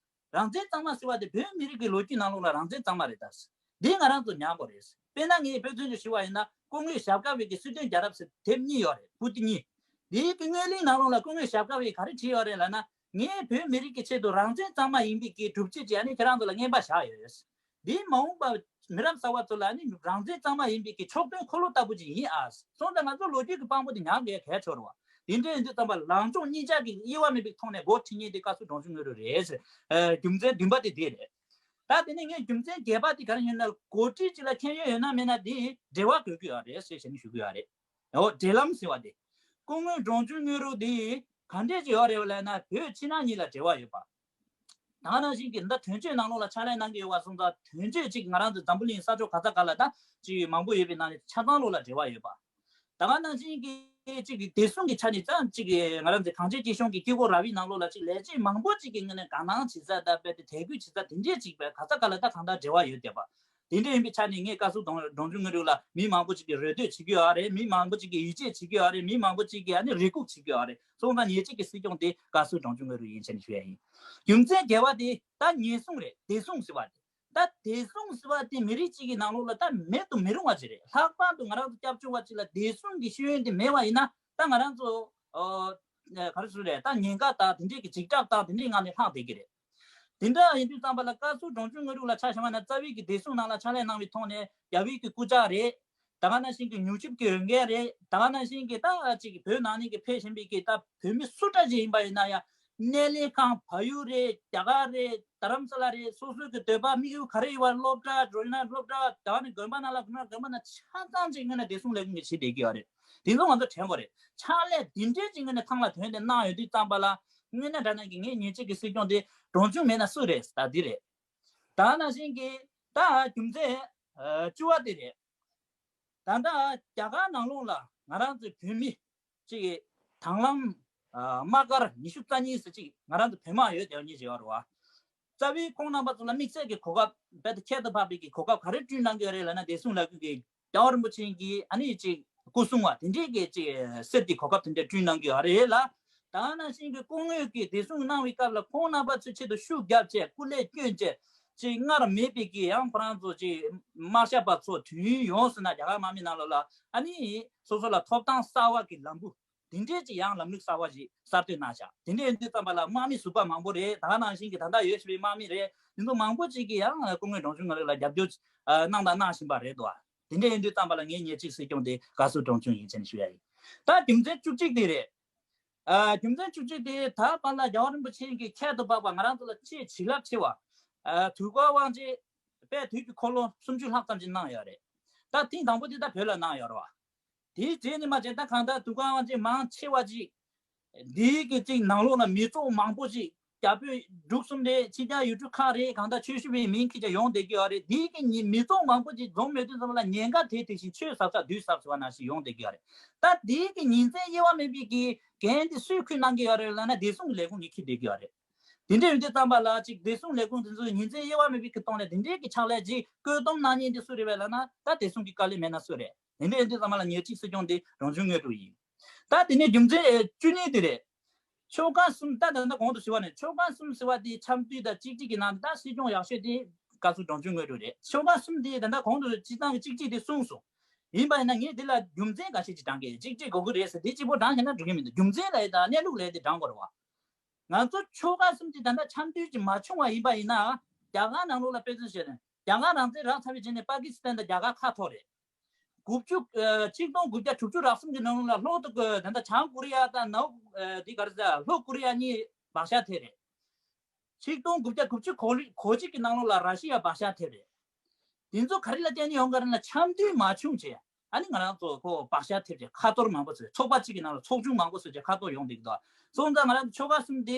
རང་བཙན་གཙང་མ་ཟེར་བ་དེ་བོད་མི་རིགས་ཀྱི་ལོ་རྒྱུས་ནང་ལོགས་ལ་རང་བཙན་གཙང་མ་རེད་ད། འདི་ང་རང་ཚོ་ཉར་དགོས་རེད། དཔེར་ན་ངས་དཔེ་མཚོན་ཅིག་ཞུ་བ་ཡིན་ན། སྐུ་ངོ་ཞབས་དཀར་བའི་གི་སྲིད་དོན་རྒྱལ་རབས་ཟེར་དེབ་གཉིས་ཡོད་རེད། པོ་ཏི་གཉིས། འདིའི་གི་སྔོན་གླེང་ནང་ལོགས་ལ་སྐུ་ངོ་ཞབས་དཀར་བས་ག་རེ་བྲིས་ཡོད་རེད་ལབ་ན། ངས་བོད་མི་རིགས་ཀྱི་ཆེད་དུ་རང་བཙན་གཙང་མ་ཡིན་པའི་གི་སྒྲུབ་བྱེད་ཅིག་ཨ་ནི་ཁྱེད་རང་ཚོ་ལ་རྔན་པ་བཞག་ཡོད། འདིའི་མ་འོངས་པ་མི་རབས་གསར་པ་ཚོ་ལ་ནི་རང་བཙན་གཙང་མ་ཡིན་པའི་གི་ཕྱོགས་སྟོན་འཁོར་ལོ་ལྟ་བུ་ཅིག་ཡིན་ཨ། སོང་ཙང་ང་ཚོ་ལོ་རྒྱུས་ཀྱི་དཔང་པོ་དེ་ཉར་དགོས་གལ་ཆེ་བ། དེ་འདྲ་ཡིན་དུས་ཙམ་པ་ལངས་ཕྱོགས་གཉིས་ཆ་གི་དབྱེ་བ་མེད་པའི་ཐོག་ནས་འགོ་ཁྲིད་མཁན་དེ་བཀའ་ཟུར་འབྲོང་ཆུང་དངོས་གྲུབ་རེད་ཟེར། རྒྱུ་མཚན་བདུན་པ་དེ་དེ་རེད། ད་དེ་ནས་ངས་རྒྱུ་མཚན་བརྒྱད་པ་དེ་ག་རེ་ཡིན་ན། འགོ་ཁྲིད་ཅིག་ལ་ཁྱད་ཡོན་ཡོད་ན་མེད་ན་དེ་འབྲེལ་བ་དགོས་ཀྱི་ཡོད་རེད་ཟེར་ཞེས་ནས་ཞུ་གི་ཡོད་རེད། འོ་འབྲེལ་ལམ་ཟེར་བ་དེ། སྐུ་ངོ་འབྲོང་ཆུང་དངོས་གྲུབ་དེ་ག་འདྲས་ཅིག་ཡོད་རེད་ལབ་ན། བོད་ཕྱི་ནང་གཉིས་ལ་འབྲེལ་བ་ཡོད་པ། ད་ག་ནང་བཞིན་གྱི་འདི་དོན་གཅོད་ནང་ལོགས་ལ་ཕྱག་ལས་གནང་གི་ཡོད་པ་སོང་ཙང་། དོན་གཅོད་ཅིག་ང་རང་ཚོ་འཛམ་བུ་གླིང་ས་ཕྱོགས་ག་ས་ག་ལ་ད་ཅིག་མང་པོ་ཡོད་པའི་ནང་ནས་ཆ་ཚང་ལོགས་ལ་འབྲེལ་བ་ཡོད་པ། ད་ག་ནང་བཞིན་གྱི་ཅིག་གི་བདེ་སྲུང་གི་ཆ་ནས་ཙམ་ཅིག་གི་ང་རང་ཚོ་གངས་ཅན་སྐྱིད་གཤོངས་ཀྱི་དཀྱིལ་འཁོར་ར་བའི་ནང་ལོགས་ལ་ཅིག་ལས་བྱེད་མང་པོ་ཅིག་གི་ངོས་ནས་དགའ་སྣང་བྱེད་ས་དང་རྦད་དེ་དད་གུས་བྱེད་ས་དེ་འདྲས་ཅིག་བས་ག་ས་ག་ལ་ད་གང་ལྟར་འབྲེལ་བ་ཡོད་བསྡད་པ། དེ་འདྲ་ཡིན་པའི་ཆ་ནས་ངས་བཀའ་ཟུར་དང་འབྲོང་ཆུང་དངོས་གྲུབ་ལ་མི་མང་པོ་ཅིག་གིས་རེ་ལྟོས་བྱེད་ཀྱི་ཡོད་རེད། མི་མང་པོ་ཅིག་གིས་ཡིད་ཆེས་བྱེད་ཀྱི་ཡོད་རེད། མི་མང་པོ་ཅིག་གིས་ཨ་ནི་རེ་སྒུག་བྱེད་ཀྱི་ཡོད་རེད། སོང་ཙང་ཉེ་གཅིག་གི་སྲིད་སྐྱོང་དེ་བཀའ་ཟུར་འབྲོང་ཆུང་དངོས་གྲུབ་ཡིན་ཟེར་ནས་ཞུ་ཡ་ཡིན། རྒྱུ་མཚན་བརྒྱད་པ་དེ་ད་ཉེན་སྲུང་རེད། བདེ་སྲུང་ཟེར་བ་དེ། ད་བདེ་སྲུང་ཟེར་བ་དེ་མི་རིགས་གཅིག་གི་ནང་ལོགས་ལ་ད་མེད་དུ་མི་རུང་བ་ཅིག་རེད། ལྷག་པར་དུ་ང་རང་ཚོ་སྐྱབས་བཅོལ་བ་ཅིག་ལ་བདེ་སྲུང་གི་ཤེས་ཡོན་དེ་མེད་པ་ཡིན་ན། ད་ང་རང་ཚོ་ཨོ་ག་རེ་ཟེར་རེད། ད་ཉེན་ཁ་དང་དེ་འདྲས་ཀྱི་འཇིགས་སྐྲག་དང་དེ་འདྲས་ངང་ནས་ལྷག་བསྡད་ཀྱི་རེད། དེ་འདྲ་ཡིན་དུས་ཙམ་པ་ལ་བཀའ་ཟུར་འབྲོང་ཆུང་དངོས་གྲུབ་ལ་ཆ་བཞག་པ་ན། རྩ་བའི་གི་བདེ་སྲུང་ནང་ལ་ཕྱག་ལས་གནང་བའི་ཐོག་ནས་རྒྱ་བོད་ཀྱི་སྐུ་ཕྱྭ་རེད། ད་ག་ནང་བཞིན་གྱི་ཉུ་ཅིབ་ཀྱི་འོས་འགན་རེད། ད་ག་ནང་བཞིན་གྱི་ད་ཅིག་བོད་ནང་ནས་ཀྱི་ཕེབས་བཞིན་པའི་གི་ད་བོད་མི་སུ་འདྲ་ཅིག་ཡིན་པ་ཡིན་ན་ཡང་། སྣེ་ལེན་ཁང་བལ་ཡུལ་རེད། རྒྱ་གར་རེད། རྡ་རམ་ས་ལ་རེད། སོ་སོའི་གི་འདོད་པ་དམིགས་ཡུལ་ག་རེ་ཡོད་པ། སློབ་གྲྭ་འགྲོ་ན་སློབ་གྲྭ། ད་ག་ནས་དགོན་པ་ནང་ལ་དགོན་ན་དགོན་པ་ནང་ཆ་ཚང་ཅིག་སྔོན་ནས་བདེ་སྲུང་ལས་ཁུངས་ཀྱིས་བྱེད་བསྡད་ཀྱི་ཡོད་རེད། དེ་ཚོ་ང་ཚོ་དྲན་དགོས་རེད། ཕྱག་ལས་འདི་འདྲས་ཅིག་སྔོན་ནས་ཐང་ལ་ཐོན་ཏེ་གནང་ཡོད་དུས་ཙམ་པ་ལ། དངོས་གནས་དྲང་གནས་ཀྱི་ངའི་ཉེ་གཅིག་གི་སྲིད་སྐྱོང་དེ་འབྲོང་ཆུང་མེད་ན་སུ་རེད་ཟེར་ད་འདི་རེད། ད་ག་ནང་བཞིན་གྱི་ད་རྒྱུ་མཚན་ཨ་བཅུ་པ་དེ་རེད། ད་ལྟ་རྒྱ་གར་ནང་ལོགས་ལ་ང་རང་ཚོའི་བོད་མི་གཅིག་གི་དང་བླངས་ཨ་དམག་སྒར་ཉི་ཤུ་རྩ་གཉིས་ཟེར་གཅིག་ང་རང་ཚོ་བོད་དམག་ཡོད་དེ་གཉིས་བྱེད་པ་རེད་བ། རྩ་བའི་ཁོང་རྣམ་པ་ཚོ་ལ་དམིགས་བསལ་གྱི་གོ་སྐབས་རྦད་དེ་ཁྱད་དུ་འཕགས་པའི་གི་གོ་སྐབས་ག་རེ་བསྐྲུན་གནང་གི་ཡོད་རེད་ལབ་ན། བདེ་སྲུང་ལས་ཁུངས་ཀྱི་རྒྱལ་བ་རིན་པོ་ཆེ་གི་ཨ་ནི་ཅིག་སྐུ་སྲུང་བ་དེ་འདྲས་ཀྱི་ཅིག་གསེར་གྱི་གོ་སྐབས་དེ་འདྲས་བསྐྲུན་གནང་གི་ཡོད་རེད་ལ། ད་ག་ནང་བཞིན་གྱི་སྐུ་ངོས་ཀྱིས་བདེ་སྲུང་གནང་བའི་སྐབས་ལ་ཁོང་རྣམ་པ་ཚོའི་ཆེད་དུ་ཤུགས་བརྒྱབ་བྱས། སྐུ་ལས་བསྐྱོན་བྱས། ཅིག་སྔར་མེད་པའི་གི་ཡང་ཁོ་རང་ཚོ་ཅིག་དམག་ཞབས་པ་ཚོ་དུས་ཡུན་ཡོངས་སུ་ན་རྒྱ་གར་དམག་མི་ནང་ལོགས་ལ་ཨ་ནི་སོ་སོ་ལ་ཐོབ་ཐང་གསར་བ་གི་ལམ་བུ་དེ་འདྲས་ཅིག་ཡང་ལམ་ལུགས་གསར་བ་ཞིག་གསར་གཏོད་གནང་བཞག་དེ་འདྲས་ཡིན་དུས་ཙམ་པ་ལ་དམག་མི་ཟུར་པ་མང་པོ་རེད། ད་ག་ནང་བཞིན་གྱི་ད་ལྟ་ཡོད་བཞིན་པའི་དམག་མི་རེད། དེ་ཚོ་མང་པོ་ཅིག་གིས་ཡང་སྐུ་ངོ་འབྲོང་ཆུང་ལགས་ལ་རྒྱབ་སྐྱོར་གནང་དང་གནང་བཞིན་པ་རེད་དོ། དེ་འདྲ་ཡིན་དུས་ཙམ་པ་ལ་ངའི་ཉེ་གཅིག་སྲིད་སྐྱོང་དེ་བཀའ་ཟུར་འབྲོང་ཆུང་ཡིན་ཟེར་ནས་ཞུ་ཡ་ཡིན། ད་རྒྱུ་མཚན་བཅུ་གཅིག་དེ་རེད། ཨ་རྒྱུ་མཚན་བཅུ་གཅིག་དེ་ད་བར་ལ་རྒྱལ་བ་རིན་པོ་ཆེ་གིས་ཁྱད་དུ་འཕགས་པ་ང་རང་ཚོ་ལ་ཆེས་བྱིན་རླབས་ཆེ་བ། ཨ་དུས་འཁོར་དབང་ཆེན་དཔལ་དུས་ཀྱི་འཁོར་ལོ་སུམ་ཅུ་ལྷག་ཙམ་ཅིག་གནང་ཡོད་རེད། ད་ཐེངས་དང་པོ་དེ་ད་བོད་ལ་གནང་ཡོད་རེད་བ། དེའི་རྗེས་ནས་མ་བྱས་ད་གང་ལྟར་དུས་འཁོར་དབང་ཆེན་མང་ཆེ་བ་ཅིག་འདིའི་གི་ཅིག་ནང་ལོགས་ལ་མི་ཚོགས་མང་པོ་ཅིག་རྒྱ་བོད་འབྲུག་གསུམ་རེད། ཕྱི་རྒྱལ་ཡུལ་གྲུ་ཁག་རེད། གང་ལྟར་ཆོས་ཞུ་བའི་མིང་ཁྱེར་ཀྱང་ཡོང་བསྡད་ཀྱི་ཡོད་རེད། འདིའི་གི་ཉི་མི་ཚོགས་མང་པོ་ཅིག་འཛོམས་ཡོད་དུས་ཙམ་ལ་ཉེན་ཁ་དེ་དེ་བཞིན་ཆོས་ཟབ་ས་བདུད་ཟབ་ཟེར་བ་ནང་བཞིན་ཡོང་བསྡད་ཀྱི་ཡོད་རེད། ད་འདིའི་གི་ཉིན་མཚན་དབྱེ་བ་མེད་པའི་གི་འགན་དེ་སུས་འཁུར་གནང་གི་ཡོད་རེད་ལབ་ན། བདེ་སྲུང་གི་ལས་ཁུངས་ནས་འཁུར་བསྡད་ཀྱི་ཡོད་རེད། དེ་འདྲ་ཡིན་དུས་ཙམ་པ་ལ་ཅིག་བདེ་སྲུང་ལས་ཁུངས་དེ་ཚོས་ཉིན་མཚན་དབྱེ་བ་མེད་པའི་གི་ཐོག་ནས་དེ་འདྲའི་གི་ཕྱག་ལས་ཅིག་བཀོད་འདོམས་གནང་མཁན་དེ་སུ་རེད་པས་ལབ་ན། ད་བདེ་སྲུང་གི་དཀའ་ལས་མེད་ན་སུ་རེད། དེ་འདྲ་ཡིན་དུས་ཙམ་པ་ལ་ཉེ་གཅིག་སྲིད་སྐྱོང་དེ་འབྲོང་ཆུང་དངོས་གྲུབ་ཡིན། ད་དེ་ནས་རྒྱུ་མཚན་ཨེ་བཅུ་གཉིས་དེ་རེད། ཆོལ་ཁ་གསུམ། ད་ད་ལྟ་གོང་དུ་ཞུས་པ་ནས་ཆོལ་ཁ་གསུམ་ཟེར་བ་དེ་འཆམ་མཐུན་དང་གཅིག་སྒྲིལ་གྱི་ནང་ད་སྲིད་སྐྱོང་ཡག་ཤོས་དེ་བཀའ་ཟུར་འབྲོང་ཆུང་དངོས་གྲུབ་རེད། ཆོལ་ཁ་གསུམ་དེ་ད་ལྟ་གོང་དུ་སྤྱིར་བཏང་གི་གཅིག་སྒྲིལ་དེ་གསུངས་སོང་། ཡིན་པ་ཡིན་ན་ངས་འདི་ལ་རྒྱུ་མཚན་འགའ་ཤས་ཅིག་དྲངས་གི། གཅིག་སྒྲིལ་དགོས་ཀྱི་རེད་ཟེར་དེ་གཅིག་པོ་དྲངས་བཞག་ན་འགྲིག་གི་མི་འདུག་རྒྱུ་མཚན་ལ་ཡི་ད་གནས་ལུགས་ལ་ཡི་དེ་དྲངས་དགོས་རེད་བ། ང་ཚོ་ཆོལ་ཁ་གསུམ་དེ་ད་ལྟ་འཆམ་མཐུན་ཅིག་མ་བྱུང་བ་ཡིན་པ་ཡིན་ན། རྒྱ་གར་ནང་ལོགས་ལ་དཔེ་མཚོན་བྱས་ན། རྒྱ་གར་རང་བཙན་རག་ཚར་བའི་རྗེས་ནས་པ་ཀི་སི་ཐན་དང་རྒྱ་གར་ཁ་ཐོར་རེད། དགུ་བཅུ་ཨ་ཆིག་སྟོང་དགུ་བརྒྱ་དྲུག་ཅུ་རེ་གསུམ་གྱི་ནང་ལ་ལྷོ་དང་ད་ལྟ་བྱང་ཀོ་རི་ཡ་དང་ནོར་ཨ་དེ་ག་རེ་ཟེར། ལྷོ་ཀོ་རི་ཡ་གཉིས་བག་ཆགས་ཐེབས་རེད། ཆིག་སྟོང་དགུ་བརྒྱ་དགུ་བཅུ་གོ་ལི་གོ་གཅིག་གི་ནང་ལོགས་ལ་ར་ཤི་ཡ་བག་ཆགས་ཐེབས་རེད། དེ་ཚོ་ག་རེ་ལ་བརྟེན་ནས་ཡོང་གི་རེད་ན། འཆམ་མཐུན་མ་བྱུང་བྱས། ཨ་ནི་ང་རང་ཚོ་ཁོ་བག་ཆགས་ཐེབས་བྱས་ཁ་གཏོར་མང་པོ་བཟོས། ཚོགས་པ་གཅིག་གི་ནང་ལ་ཚོགས་ཆུང་མང་པོ་བཟོས་བྱས་ཁ་གཏོར་ཡོང་བསྡད་ཀྱི་འདུག་སོང་ཙང་ང་རང་ཚོ་ཆོལ་ཁ་གསུམ་དེ་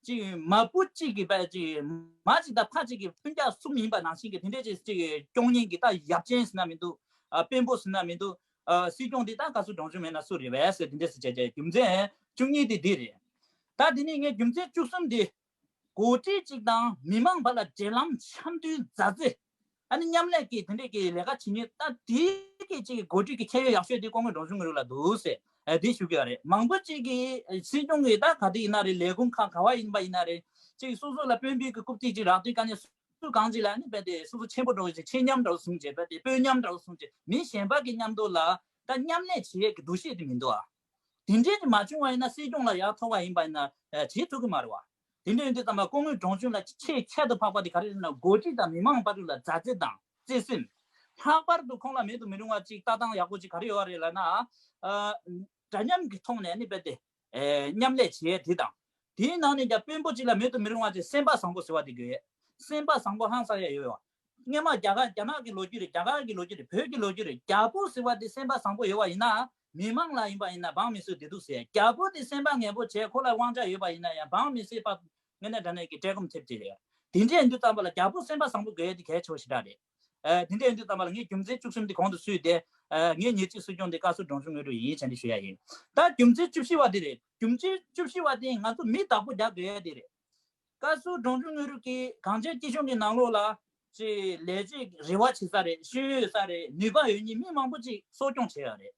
ཅིག་མ་བུ་གཅིག་གི་བས་ཅིག་མ་གཅིག་དང་ཕ་གཅིག་གི་སྤུན་ཀྱག་གསུམ་ཡིན་པ་ནང་བཞིན་གྱི་དེ་འདྲས་ཅིག་ཅིག་སྐྱོང་མཁན་གྱི་ད་ཡབ་ཆེན་ཟེར་ན་མི་འདུག་ཨ་དཔོན་པོ་ཟེར་ན་མི་འདུག་ཨ་སྲིད་སྐྱོང་འདི་ད་བཀའ་ཟུར་འབྲོང་ཆུང་མེད་ན་སུ་རེད་པས་ཟེར་དེ་འདྲས་ཟེར་བྱས་བྱས་རྒྱུ་མཚན་བཅུ་གཉིས་དེ་འདི་རེད། ད་དེ་ནས་ངས་རྒྱུ་མཚན་བཅུ་གསུམ་དེ། འགོ་ཁྲིད་ཅིག་དང་མི་མང་བར་ལ་འབྲེལ་ལམ་འཆམ་མཐུན་མཛའ་བརྩེ། ཨ་ནི་མཉམ་ལས་ཀྱི་དེ་འདྲས་ཀྱི་ལས་ཀ་བྱེད་མཁན་ད་དེ་གི་ཅིག་གི་འགོ་ཁྲིད་ཀྱི་ཁྱད་ཡོན་ཡག་ཤོས་དེ་སྐུ་ངོ་འབྲོང་ཆུང་དངོས་གྲུབ་ལ་འདུག་ཟེར་ཨ་དེ་ཞུ་གི་ཡོད་རེད། མང་པོ་ཅིག་གི་སྲིད་སྐྱོང་གི་ད་ག་དེ་ཡིན་ན་རེད། ལས་ཁུངས་ཁག་ག་བ་ཡིན་པ་ཡིན་ན་རེད། ཅིག་སོ་སོ་ལ་དཔོན་པོའི་གི་རྐུབ་སྟེགས་ཅིག་རག་དུས་ག་ནས་སུ་གང་ཅིག་ལ་ཨ་ནི་རྦད་དེ་སོ་སོ་ཆེན་པོ་འདྲ་བོ་ཞིག་ཆེ་མཉམ་འདྲ་བོ་བཟུང་བྱས་རྦད་དེ་དཔོན་མཉམ་འདྲ་བོ་བཟུང་བྱས་མི་གཞན་པ་གི་མཉམ་དུ་ལ་ད་མཉམ་ལས་བྱེད་ཡས་ཀྱི་འདུ་ཤེས་དེ་མི་འདུག་ཨ། དེ་འདྲས་ཀྱི་མ་བྱུང་བ་ཡིན་ན་སྲིད་སྐྱོང་ལ་ཡར་ཐོག་པ་ཡིན་པ་ཡིན་ན་ཨ་བྱེད་ཐུབ་ཀྱི་མ་རེད་བ། དེ་འདྲས་ཡིན་དུས་ཙམ་པ་སྐུ་ངོ་འབྲོང་ཆུང་ལ་ཆེས་ཁྱད་དུ་འཕགས་པ་དེ་ག་རེ་རེད་ན། འགོ་ཁྲིད་དང་མི་མང་བར་ལ་མཛའ་བརྩེ་དང་བརྩེ་སེམས། ལྷག་པར་དུ་ཁོང་ལ་མེད་དུ་མི་རུང་བ་ཅིག་ལྟ་སྟངས་ཡག་པོ་ཅིག་ག་རེ་ཡོད་རེད་ལབ་ན། ཨ་འདྲ་མཉམ་གྱི་ཐོག་ནས་ནི་རྦད་དེ་ ཨེ་མཉམ་ལས་བྱེད་ཡས་དེ་དང་། དེའི་ནང་ནས་ཀྱང་དཔོན་པོ་གཅིག་ལ་མེད་དུ་མི་རུང་བ་ཅིག་སེམས་པ་བཟང་པོ་ཟེར་བ་དེ་དགོས་ཡས། སེམས་པ་བཟང་པོ་ཧང་སང་ཡས་ཡོད་བ། སྔོན་མ་རྒྱ་གར་རྒྱ་ནག་གི་ལོ་རྒྱུས་རེད། རྒྱ་གར་གྱི་ལོ་རྒྱུས་རེད། བོད་ཀྱི་ལོ་རྒྱུས་རེད། རྒྱལ་པོ་ཟེར་བ་དེ་སེམས་པ་བཟང་པོ་ཡོད་བ་ཡིན་ན། མི་མང་ལ་ཡིན་པ་ཡིན་ན་འབངས་མི་སྲིད་བདེ་སྡུག་ཟེར། རྒྱལ་པོ་དེ་སེམས་པ་ངན་པོ་བྱས་ཁོ་ལ་དབང་ཆ་ཡོད་པ་ཡིན་ན་ཡང་འབངས་མི་སྲིད་པ་དངོས་གནས་དྲང་གནས་ཀྱི་བཀྲེས་སྐོམ་ཐེབས་ཀྱི་རེད། དེ་འདྲ་ཡིན་དུས་ཙམ་པ་ལ་རྒྱལ་པོ་སེམས་པ་བཟང་པོ་དགོས་ཡས་དེ་གལ་ཆེ་བ་ཞེ་དྲག་རེད། ཨ་དེ་འདྲ་ཡིན་དུས་ཙམ་པ་ལ་ངས་རྒྱུ་མཚན་བཅུ་གསུམ་དེ་གོང་དུ་བསུས་ཏེ། ཨ་ངའི་ཉེར་གཅིག་སྲིད་སྐྱོང་དེ་བཀའ་ཟུར་འབྲོང་ཆུང་དངོས་གྲུབ་ཡིན་བྱས་ནས་ཞུ་ཡ་ཡིན། ད་རྒྱུ་མཚན་བཅུ་བཞི་བ་དེ་རེད། རྒྱུ་མཚན་བཅུ་བཞི་བ་དེ་ང་ཚོ་མི་བདག་པོ་རྒྱག་དགོས་ཡ་དེ་རེད། བཀའ་ཟུར་འབྲོང་ཆུང་དངོས་གྲུབ་ཀྱིས་གངས་ཅན་སྐྱིད་གཤོངས་ཀྱི་ནང་ལོགས་ལ་ཅིག་ལས་བྱེད་རེ་བ་བྱེད་ས་རེད། ཤེས་ཡོན་ཡོད་ས་རེད། ནུས་པ་ཡོད་མཁན་མི་མང་པོ་ཅིག་གསོ་སྐྱོང་བྱས་ཡོད་རེད།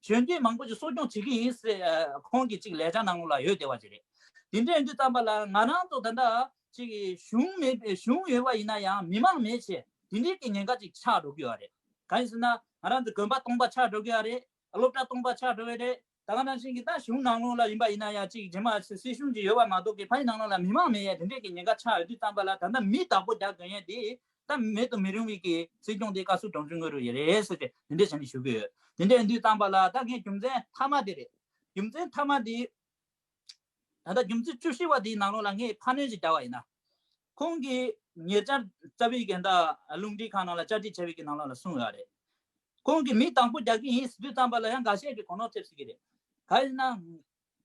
གཞོན་སྐྱེས་མང་པོ་ཅིག་གསོ་སྐྱོང་བྱེད་ཀྱི་ཡིན་ཟེར། ཨ་ཁོང་གི་ཅིག་ལས་འཆར་ནང་ལོགས་ལ་ཡོད་བསྡད་པ་ཅིག་རེད། དེ་འདྲ་ཡིན་དུས་ཙམ་པ་ལ་ང་རང་ཚོ་ད་ལྟ་ཅིག་གཞུང་མེད་པའི་གཞུང་ཡོད་པ་ཡིན་ན་ཡང་མི་མང་མེད་བྱས་དེ་འདྲའི་གི་ཉེན་ཁ་ཅིག་ཆགས་འགྲོ་གི་ཡོད་རེད། གང་ཡིན་ཟེར་ན་ང་རང་ཚོ་དགོན་པ་སྟོང་པ་ཆགས་འགྲོ་གི་ཡོད་རེད། སློབ་གྲྭ་སྟོང་པ་ཆགས་འགྲོ་གི་རེད། ད་ག་ནང་བཞིན་གྱི་ད་གཞུང་ནང་ལོགས་ལ་ཡིན་པ་ཡིན་ན་ཡང་ཅིག་རྗེས་མ་སྲིད་གཞུང་ཅིག་ཡོད་པ་མ་གཏོགས་ཀྱི་ཕ་ཡུལ་ནང་ལོགས་ལ་མི་མང་མེད་ཡས་དེ་འདྲས་ཀྱི་ཉེན་ཁ་ཆགས་ཡོད་དུས་ཙམ་པ་ལ་ད་ལྟ་མི་བདག་པོ་རྒྱག་དགོས་ཡས་དེ་ད་མེད་དུ་མི་རུང་བའི་གི་སྲིད་སྐྱོང་དེ་བཀའ་ཟུར་འབྲོང་ཆུང་དངོས་གྲུབ་ཡིན་རེད་ཟེར་ཏེ་དེ་འདྲས་བྱས་ནས་ཞུ་གི་ཡོད། དེ་འདྲས་ཡིན་དུས་ཙམ་པ་ལ་ད་ངས་རྒྱུ་མཚན་མཐའ་མ་དེ་རེད། རྒྱུ་མཚན་མཐའ་མ་དེ། ད་ལྟ་རྒྱུ་མཚན་བཅུ་བཞི་བ་དེའི་ནང་ལོགས་ལ་ངས་ཁ་སྣོན་ཅིག་བརྒྱབ་པ་ཡིན་ན། ཁོང་གིས་ཉེ་ཆར་རྩ་བའི་འགན་བདག་རླུང་འཕྲིན་ཁང་ནང་ལ་བཅར་འདྲི་བྱས་པའི་གི་ནང་ལོགས་ལ་གསུངས་ཡོད་རེད། ཁོང་གིས་མི་དང་པོ་རྒྱག་གི་ཡིན་ཟེར་དུས་ཙམ་པ་ལ་ཡང་འགའ་ཤས་ཀྱིས་གོ་ནོར་ཐེབས་སྲིད་ཀྱི་རེད། གང་ཡིན་ན།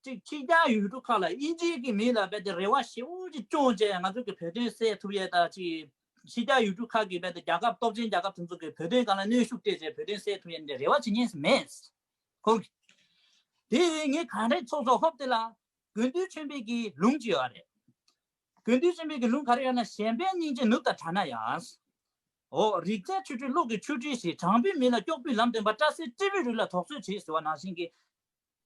གཅིག་ཕྱི་རྒྱལ་ཡུལ་གྲུ་ཁག་ལ་དབྱིན་ཇིའི་གི་མི་ལ་རྦད་དེ་རེ་བ་ཞེ་པོ་ཅིག་བཅངས་བྱས་ང་ཚོ་གི་བོད་དོན་སེལ་ཐུབ་ཡས་ད་ཅིག་ཕྱི་རྒྱལ་ཡུལ་གྲུ་ཁག་གི་རྦད་དེ་རྒྱལ་ཁབ་སྟོབས་ཆེན་རྒྱལ་ཁབ་དེ་ཚོ་གི་བོད་དོན་སྒང་ལ་གནོན་ཤུགས་སྤྲད་བྱས་བོད་དོན་སེལ་ཐུབ་ཡས་འདྲ་རེ་བ་བྱེད་མཁན་མེད། ཁོང་གིས། དེ་ངས་ག་འདྲས་ཚོགས་ཚོགས་ཧོབ་དེ་ལ་དགེ་འདུན་ཆོས་འཕེལ་གྱི་ལུང་ཅིག་ཡོད་རེད། དགེ་འདུན་ཆོས་འཕེལ་གྱི་ལུང་ག་རེ་ཡོད་ན། གཞན་ཕན་སྙིང་རྗེ་ནུབ་དང་བྲལ་ན་ཡང་། འོ་རིག་རྩལ་ཆོ་འཕྲུལ་བློ་གི་ཆོས་འཕྲུལ་ཞིག་དྲང་པོའི་མི་ལ་སྐྱོགས་པའི་ལམ་སྟོན་པ། སྐྲ་སེར་སྤྲེའུའི་རིགས་ལ་དོགས་གཅོད་བྱེད་ཟེར་བ་ནང་བཞིན་གྱི།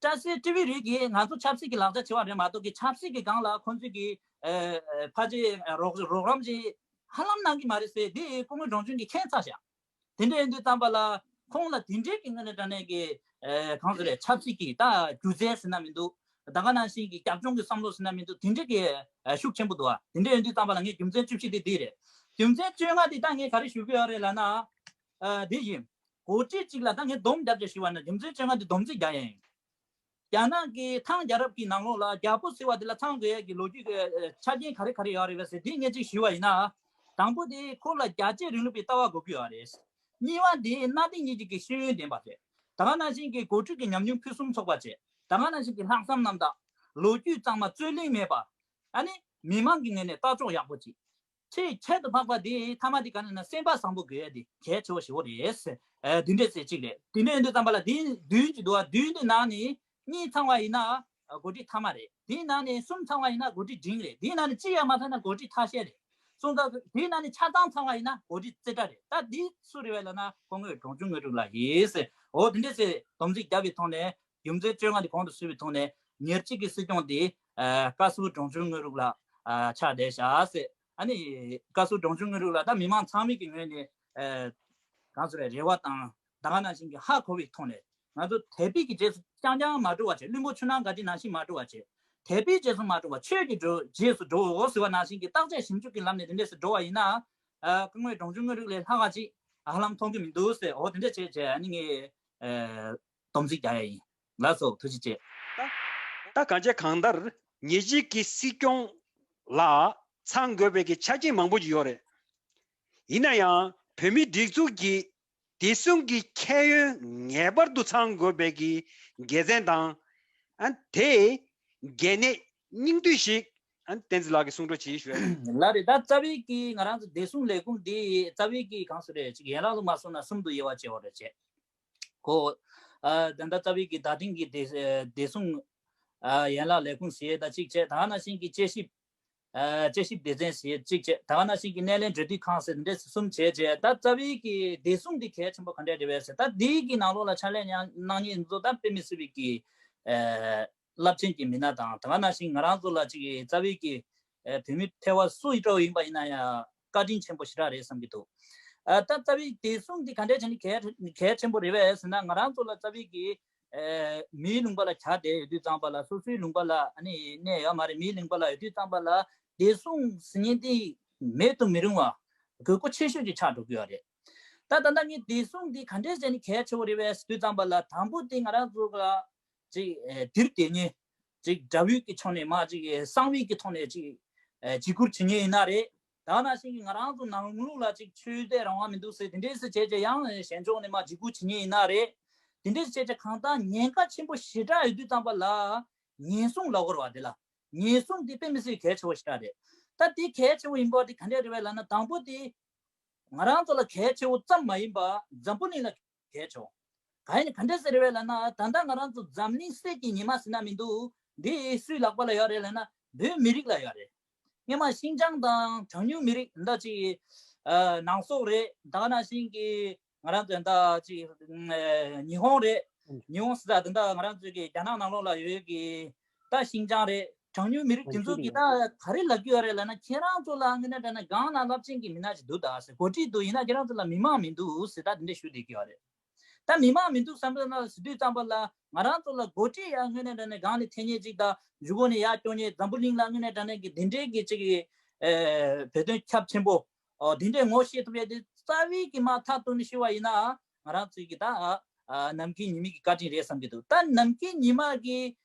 སྐྲ་སེར་སྤྲེའུའི་རིགས་ཀྱིས་ང་ཚོ་ཆབ་སྲིད་ཀྱི་ལག་ཆ་བྱེད་པ་རེད་མ་གཏོགས་ཀྱི་ཆབ་སྲིད་ཀྱི་སྒང་ལ་ཁོང་ཚོས་ཀྱི་ཨ་ཨ་ཕལ་ཆེར་རོགས་རོགས་རམ་ཅིག་ཧ་ལམ་གནང་གི་མ་རེད་ཟེར་དེ་སྐུ་ངོ་འབྲོང་ཆུང་གིས་མཁྱེན་ཚར་བཞག་དེ་འདྲ་ཡིན་དུས་ཙམ་པ་ལ་ཁོང་ལ་དེ་འདྲའི་གི་ངོས་ནས་དྲང་གནས་ཀྱི་ཨ་གང་ཟེར་རེད། ཆབ་སྲིད་ཀྱི་ད་སྒྱུ་རྩལ་ཟེར་ན་མི་འདུག་ད་ག་ནང་བཞིན་གྱི་རྒྱབ་ལྗོངས་ཀྱི་བསམ་བློ་ཟེར་ན་མི་འདུག་དེ་འདྲའི་གི་ཨ་ཤུགས་ཆེན་པོ་འདུག་ཨ། དེ་འདྲ་ཡིན་དུས་ཙམ་པ་ལ་ངས་རྒྱུ་མཚན་བཅུ་བཞི་དེ་འདི་རེད། རྒྱུ་མཚན་བཅོ་ལྔ་དེ་ད་ངས་ག་རེ་ཞུ་གི་ཡོད་རེད་ལབ་ན། ཨ་འདི་ཡིན། འགོ་ཁྲིད་ཅིག་ལ་ད་ངས་སྡོམ་རྒྱབ་བྱས་ཞུ་བ་ན་རྒྱུ་མཚན་བཅོ་ལྔ་དེ་སྡོམ་རྩིས་རྒྱག་ཡ་ཡིན། རྒྱ་ནག་གི་ཐང་རྒྱལ་རབས་ཀྱི་ནང་ལོགས་ལ་རྒྱལ་པོ་ཟེར་བ་དེ་ལ་ཚང་དགོས་ཡ་གི་ལོ་རྒྱུས་ཀྱི་ཨ་ཆ་རྐྱེན་ག་རེ་ག་རེ་ཡོད་རེད་པས་ཟེར་དེ་ངས་ཅིག་ཞུས་པ་ཡིན་ན། དང་པོ་དེ་ཁོ་ལ་རྒྱལ་གཅེས་རིང་ལུགས་པའི་ལྟ་བ་དགོས་ཀྱི་ཡོད་རེད། གཉིས་པ་དེ་གནའ་དེང་གཉིས་ཀྱི་གི་ཤེས་ཡོན་ལྡན་པ་བྱས། ད་ག་ནང་བཞིན་གྱི་འགོ་ཁྲིད་ཀྱི་ཉམས་མྱོང་ཕུན་སུམ་ཚོགས་པ་བྱས། ད་ག་ནང་བཞིན་གྱི་ལྷག་བསམ་རྣམ་དག་ལོ་རྒྱུས་གཙང་མ། རྩོད་གླེང་མེད་པ། ཨ་ནི་མི་མང་གི་ངོས་ནས་ལྟ་ཕྱོགས་ཡག་པོ་ཅིག་ཆེས་ཁྱད་དུ་འཕགས་པ་དེ་ཐ་མ་དེ་ག་ནས་ན་སེམས་པ་བཟང་པོ་དགོས་ཡ་དེ་གལ་ཆེ་བ་ཞེ་པོ་རེད། ཨ་འདི་འདྲས་ཟེར་གཅིག་རེད། དེ་འདྲས་ཡིན་དུས་ཙམ་པ་ལ་དེ་བདུན་གྱི་འདུག་བ། བདུན་དེ་ནང་ནས་གཉིས་ཚང་བ་ཡིན་ན་འགོ་ཁྲིད་ཐ་མ་རེད། དེའི་ནང་ནས་གསུམ་ཚང་བ་ཡིན་ན་འགོ་ཁྲིད་འབྲིང་རེད། དེའི་ནང་ནས་གཅིག་ཡང་མ་ཚང་ན་འགོ་ཁྲིད་ཐ་ཤལ་རེད། སོང་ཙང་དེའི་ནང་ནས་ཆ་ཚང་ཚང་བ་ཡིན་ན་འགོ་ཁྲིད་རྩེ་གྲ་རེད། ད་འདི་སུ་རེད་བས་ལབ་ན་སྐུ་ངོ་འབྲོང་ཆུང་དངོས་གྲུབ་ལགས་ཡིན་ཟེར། འོ་དེ་འདྲས་ཟེར་སྡོམ་རྩིས་བརྒྱབ་པའི་ཐོག་ནས། རྒྱུ་མཚན་བཅོ་ལྔ་དེ་གོང་དུ་སུས་པའི་ཐོག་ནས་ཉེར་གཅིག་གི་སྲིད་སྐྱོང་དེ་ཨ་བཀའ་ཟུར་འབྲོང་ཆུང་དངོས་གྲུབ་ལགས་ཨ་ཆགས་བསྡད་བཞག་ཟེར། ཨ་ནི་བཀའ་ཟུར་འབྲོང་ཆུང་དངོས་གྲུབ་ལགས་ད་མི་མང་ཚང་མའི་གི་ངོས་ནས་ཨ་གང་ཟེར་རེ་བ་དང་ད་ག་ནང་བཞིན་གྱི་ཧ་གོ་བའི་ཐོག་ནས་ང་ཚོ་དད་པའི་གི་རྗེས་སུ་རྐྱང་རྐྱང་མ་འགྲོ་བ་བྱས། བླུན་པོ་ཆུ་ནང་ག་ཅི་ནང་བཞིན་མ་འགྲོ་བ་བྱས། དད་པའི་རྗེས་སུ་མ་འགྲོ་བ་ཆོས་ཀྱི་འགྲོ་རྗེས་སུ་འགྲོའོ་ཟེར་བ་ནང་བཞིན་གྱི་བརྟག་དཔྱད་ཞིབ་འཇུག་གི་ལམ་ནས་དེ་འདྲས་སུ་འགྲོ་བ་ཡིན་ན་ཨ་སྐུ་ངོ་འབྲོང་ཆུང་དངོས་གྲུབ་ལས་ལྷག་ག་ཅིག་ཧ་ལམ་མཐོང་གི་མི་འདུག་ཟེར། འོ་དེ་འདྲས་བྱས་བྱས་ཨ་ནི་ངས་ཨ། སྡོམ་རྩིས་རྒྱག་ཡ་ཡིན། ལགས་སོ། ཐུགས་རྗེ་ཆེ། ད་ད་གང་བྱས་གང་ལྟར་ཉེ་གཅིག་གི་སྲིད་སྐྱོང་ལ་ཚང་དགོས་པའི་གི་ཆ་རྐྱེན་མང་པོ་ཞིག་ཡོད་རེད། ཡིན་ན་ཡང་བོད་མིའི་སྒྲིག་འཛུགས་ཀྱི་བདེ་སྲུང་གི་ཁྱད་ཡོན་ངེས་པར་དུ་ཚང་དགོས་པའི་གི་དགེ་མཚན་དང་། ཨ་དེ་གལ་གནད་སྙིང་བསྡུས་ཤིག་ཨ་བསྟན་འཛིན་ལགས་ཀྱིས་གསུང་རོགས་བྱེད་ཞུ་ཡ་ཡིན། ལགས་རེད། ད་རྩ་བའི་གི་ང་རང་ཚོ་བདེ་སྲུང་ལས་ཁུངས་འདི་རྩ་བའི་གི་གང་ཟེར་རེད། ཅིག་ཡན་ལག་ཏུ་མ་སོང་ན་གསུམ་དུ་དབྱེ་བ་ཕྱེ་བ་རེད་བྱས། ཁོ། ཨ་ད་ལྟ་རྩ་བའི་གི་བརྡ་འཕྲིན་གྱི་བདེ་བདེ་སྲུང་། ཨ་ཡན་ལག་ལས་ཁུངས་ཟེར་ཡས་ད་གཅིག་བྱས། ད་ག་ནང་བཞིན་གྱི་དཔྱད་ཞིབ། ཨ་དཔྱད་ཞིབ་སྡེ་ཚན་ཟེར་ཡས་གཅིག་བྱས། ད་ག་ནང་བཞིན་གྱི་སྣེ་ལེན་འབྲེལ་མཐུད་ཁང་ཟེར་འདྲས་གསུམ་བྱས་བྱས། ད་རྩ་བའི་གི་བདེ་སྲུང་འདི་གལ་ཆེན་པོ་ག་འདྲས་རེད་བས་ཟེར། ད་འདིའི་གི་ནང་ལོགས་ལ་ཕྱག་ལས་གནང་མཁན་ཚོ་ད་དཔེ་མི་སྲིད་པའི་གི་ཨ་རླབས་ཆེན་གྱི་མི་སྣ་དང་། ད་ག་ནང་བཞིན་ང་རང་ཚོ་ལ་ཅིག་རྩ་བའི་གི་ཨ་བོད་མི་ཕལ་བ་སུ་ཡི་འདྲ་བོ་ཡིན་པ་ཡིན་ན་ཡང་བཀའ་དྲིན་ཆེན་པོ་ཞེ་དྲག་རེད་བསམ་གྱི་འདུག་ཨ་ད་རྩ་བའི་བདེ་སྲུང་འདི་ག་འདྲས་བྱས་ནས་གལ་གལ་ཆེན་པོ་རེད་བས་ཟེར་ན། ང་རང་ཚོ་ལ་རྩ་བའི་གི་ཨ་མིའི་ལུང་པ་ལ་གྱར་བསྡད་ཡོད་དུས་ཙམ་པ་ལ། སོ་སོའི་ལུང་པ་ལ་ཨ་ནི་གནས་ཡོད་མ་རེད། མིའི་ལུང་པ་ལ་ཡོད་དུས་ཙམ་པ་ལ་བདེ་སྲུང་ཟེར་མཁན་འདི་མེད་དུ་མི་རུང་བ་དགོས་མཁོ་ཆེ་ཤོས་ཅིག་ཆགས་འགྲོ་གི་ཡོད་རེད། ད་ད་ལྟ་ངས་བདེ་སྲུང་འདི་ག་འདྲས་བྱས་ནས་གལ་ཆེ་བོ་རེད་བས་ཟེར་དུས་ཙམ་པ་ལ། དང་པོ་དེ་ང་རང་ཚོ་ལ་ཅིག་ཨ་འདིར་བསྡད་མཁན། ཅིག་དགྲ་བོའི་གི་ཕྱོགས་ནས་མ་ཅིག་གསང་བའི་གི་ཐོག་ནས་ཅིག་ཨེ་འཇིགས་སྐུལ་བྱེད་མཁན་ཡིན་ན་རེད། ད་ནང་བཞིན་གྱི་ང་རང་ཚོ་ནང་ལོགས་ལ་ཅིག་ཆོས་དད་རང་དབང་མི་འདུག་ཟེར་དེ་འདྲས་སུ་བྱས་བྱས་ཡང་གཞན་ཕྱོགས་ནས་མ་འཇིགས་སྐུལ་བྱེད་མཁན་ཡིན་ན་རེད། དེ་འདྲས་སུ་བྱས་བྱས་གང་ལྟར་ཉེན་ཁ་ཆེན་པོ་ཞེ་དྲག་ཡོད་དུས་ཙམ་པ་ལ་ཉེན་སྲུང་ལབ་དགོས་རེད་བ། དེ་ལ་ཉེན་སྲུང་དེ་དཔེ་མི་སྲིད་གལ་ཆེ་བོ་ཞེ་དྲག་རེད། ད་དེ་གལ་ཆེ་བོ་ཡིན་པ་དེ་ག་འདྲས་རེད་བས་ལབ་ན། དང་པོ་དེ་ང་རང་ཚོ་ལ་གལ་ཆེ་བོ་ཙམ་མ་ཡིན་པ་འཛམ་བུ་གླིང་ལ་གལ་ཆེ་བོ། གང་ཡིན་ག་འདྲས་ཟེར་བས་ལབ་ན། ད་ལྟ་ང་རང་ཚོ་འཛམ་གླིང་གསེར་གྱི་ཉི་མ་ཟེར་ན་མི་འདུག་འདི་སུའི་ལག་པ་ལ་ཡོད་རེད་ལབ་ན། བོད་མི་རིགས་ལ་ཡོད་རེད། སྔོན་མ་ཤིན་ཅང་དང་གྲངས་ཉུང་མི་རིགས་འདི་ཅིག་ཨ་ནང་སོག་རེད། ད་ག་ནང་བཞིན་གྱི་ང་རང་ཚོ་འདི་ཅིག་ཨ་ཉི་ཧོང་རེད། ཉི་ཧོང་ཟེར་ད་འདི་ང་རང་ཚོ་གི་རྒྱ་ནག་ནང་ལོགས་ལ་ཡོད་ཀྱི་ད་ཤིན་ཅང་རེད། གྲངས་ཉུང་མི་རིགས་དེ་ཚོ་གི་ད་ག་རེ་ལབ་ཀྱི་ཡོད་རེད་ལབ་ན། ཁྱེད་རང་ཚོ་ལ་དངོས་གནས་དྲང་གནས་སྒང་ལ་རླབས་ཆེན་གྱི་མི་སྣ་ཅིག་འདུག་ད་ཟེར། འགོ་ཁྲིད་འདུག་ཡིན་ན་ཁྱེད་རང་ཚོ་ལ་མི་མང་མི་འདུག་ཟེར་ད་དེ་འདྲ་ཞུ་བསྡད་ཀྱི་ཡོད་རེད། ད་མི་མང་མི་འདུག་བསམ་པ་ན་ཟེར་དུས་ཙམ་པ་ལ་ང་རང་ཚོ་ལ་འགོ་ཁྲིད་ཡང་དངོས་གནས་དྲང་གནས་སྒང་ནས་འཐེན་མཁན་ཅིག་དང་། གཞུག་གུ་ནས་ཡར་སྐྱོང་མཁན། འཛམ་བུ་གླིང་ལ་དངོས་གནས་དྲང་གནས་ཀྱི་དེ་འདྲའི་གི་ཅིག་གི་ཨེ་བོད་དོན་ཁྱབ་ཆེན་པོ་ཨོ་དེ་འདྲའི་ངོ་ཤེས་ཐུབ་ཡས་དེ་རྩ་བའི་གི་མ་མཐའ་གཏུགས་ནས་ཞུ་བ་ཡིན་ན། ང་རང་ཚོའི་གི་ད་ཨ་ནམ་མཁའི་ཉི་མ་གི་བཀའ་དྲིན་རེད་བསམ་གྱི་འདུག་ད་ནམ་མཁའི་ཉི་མ་གི་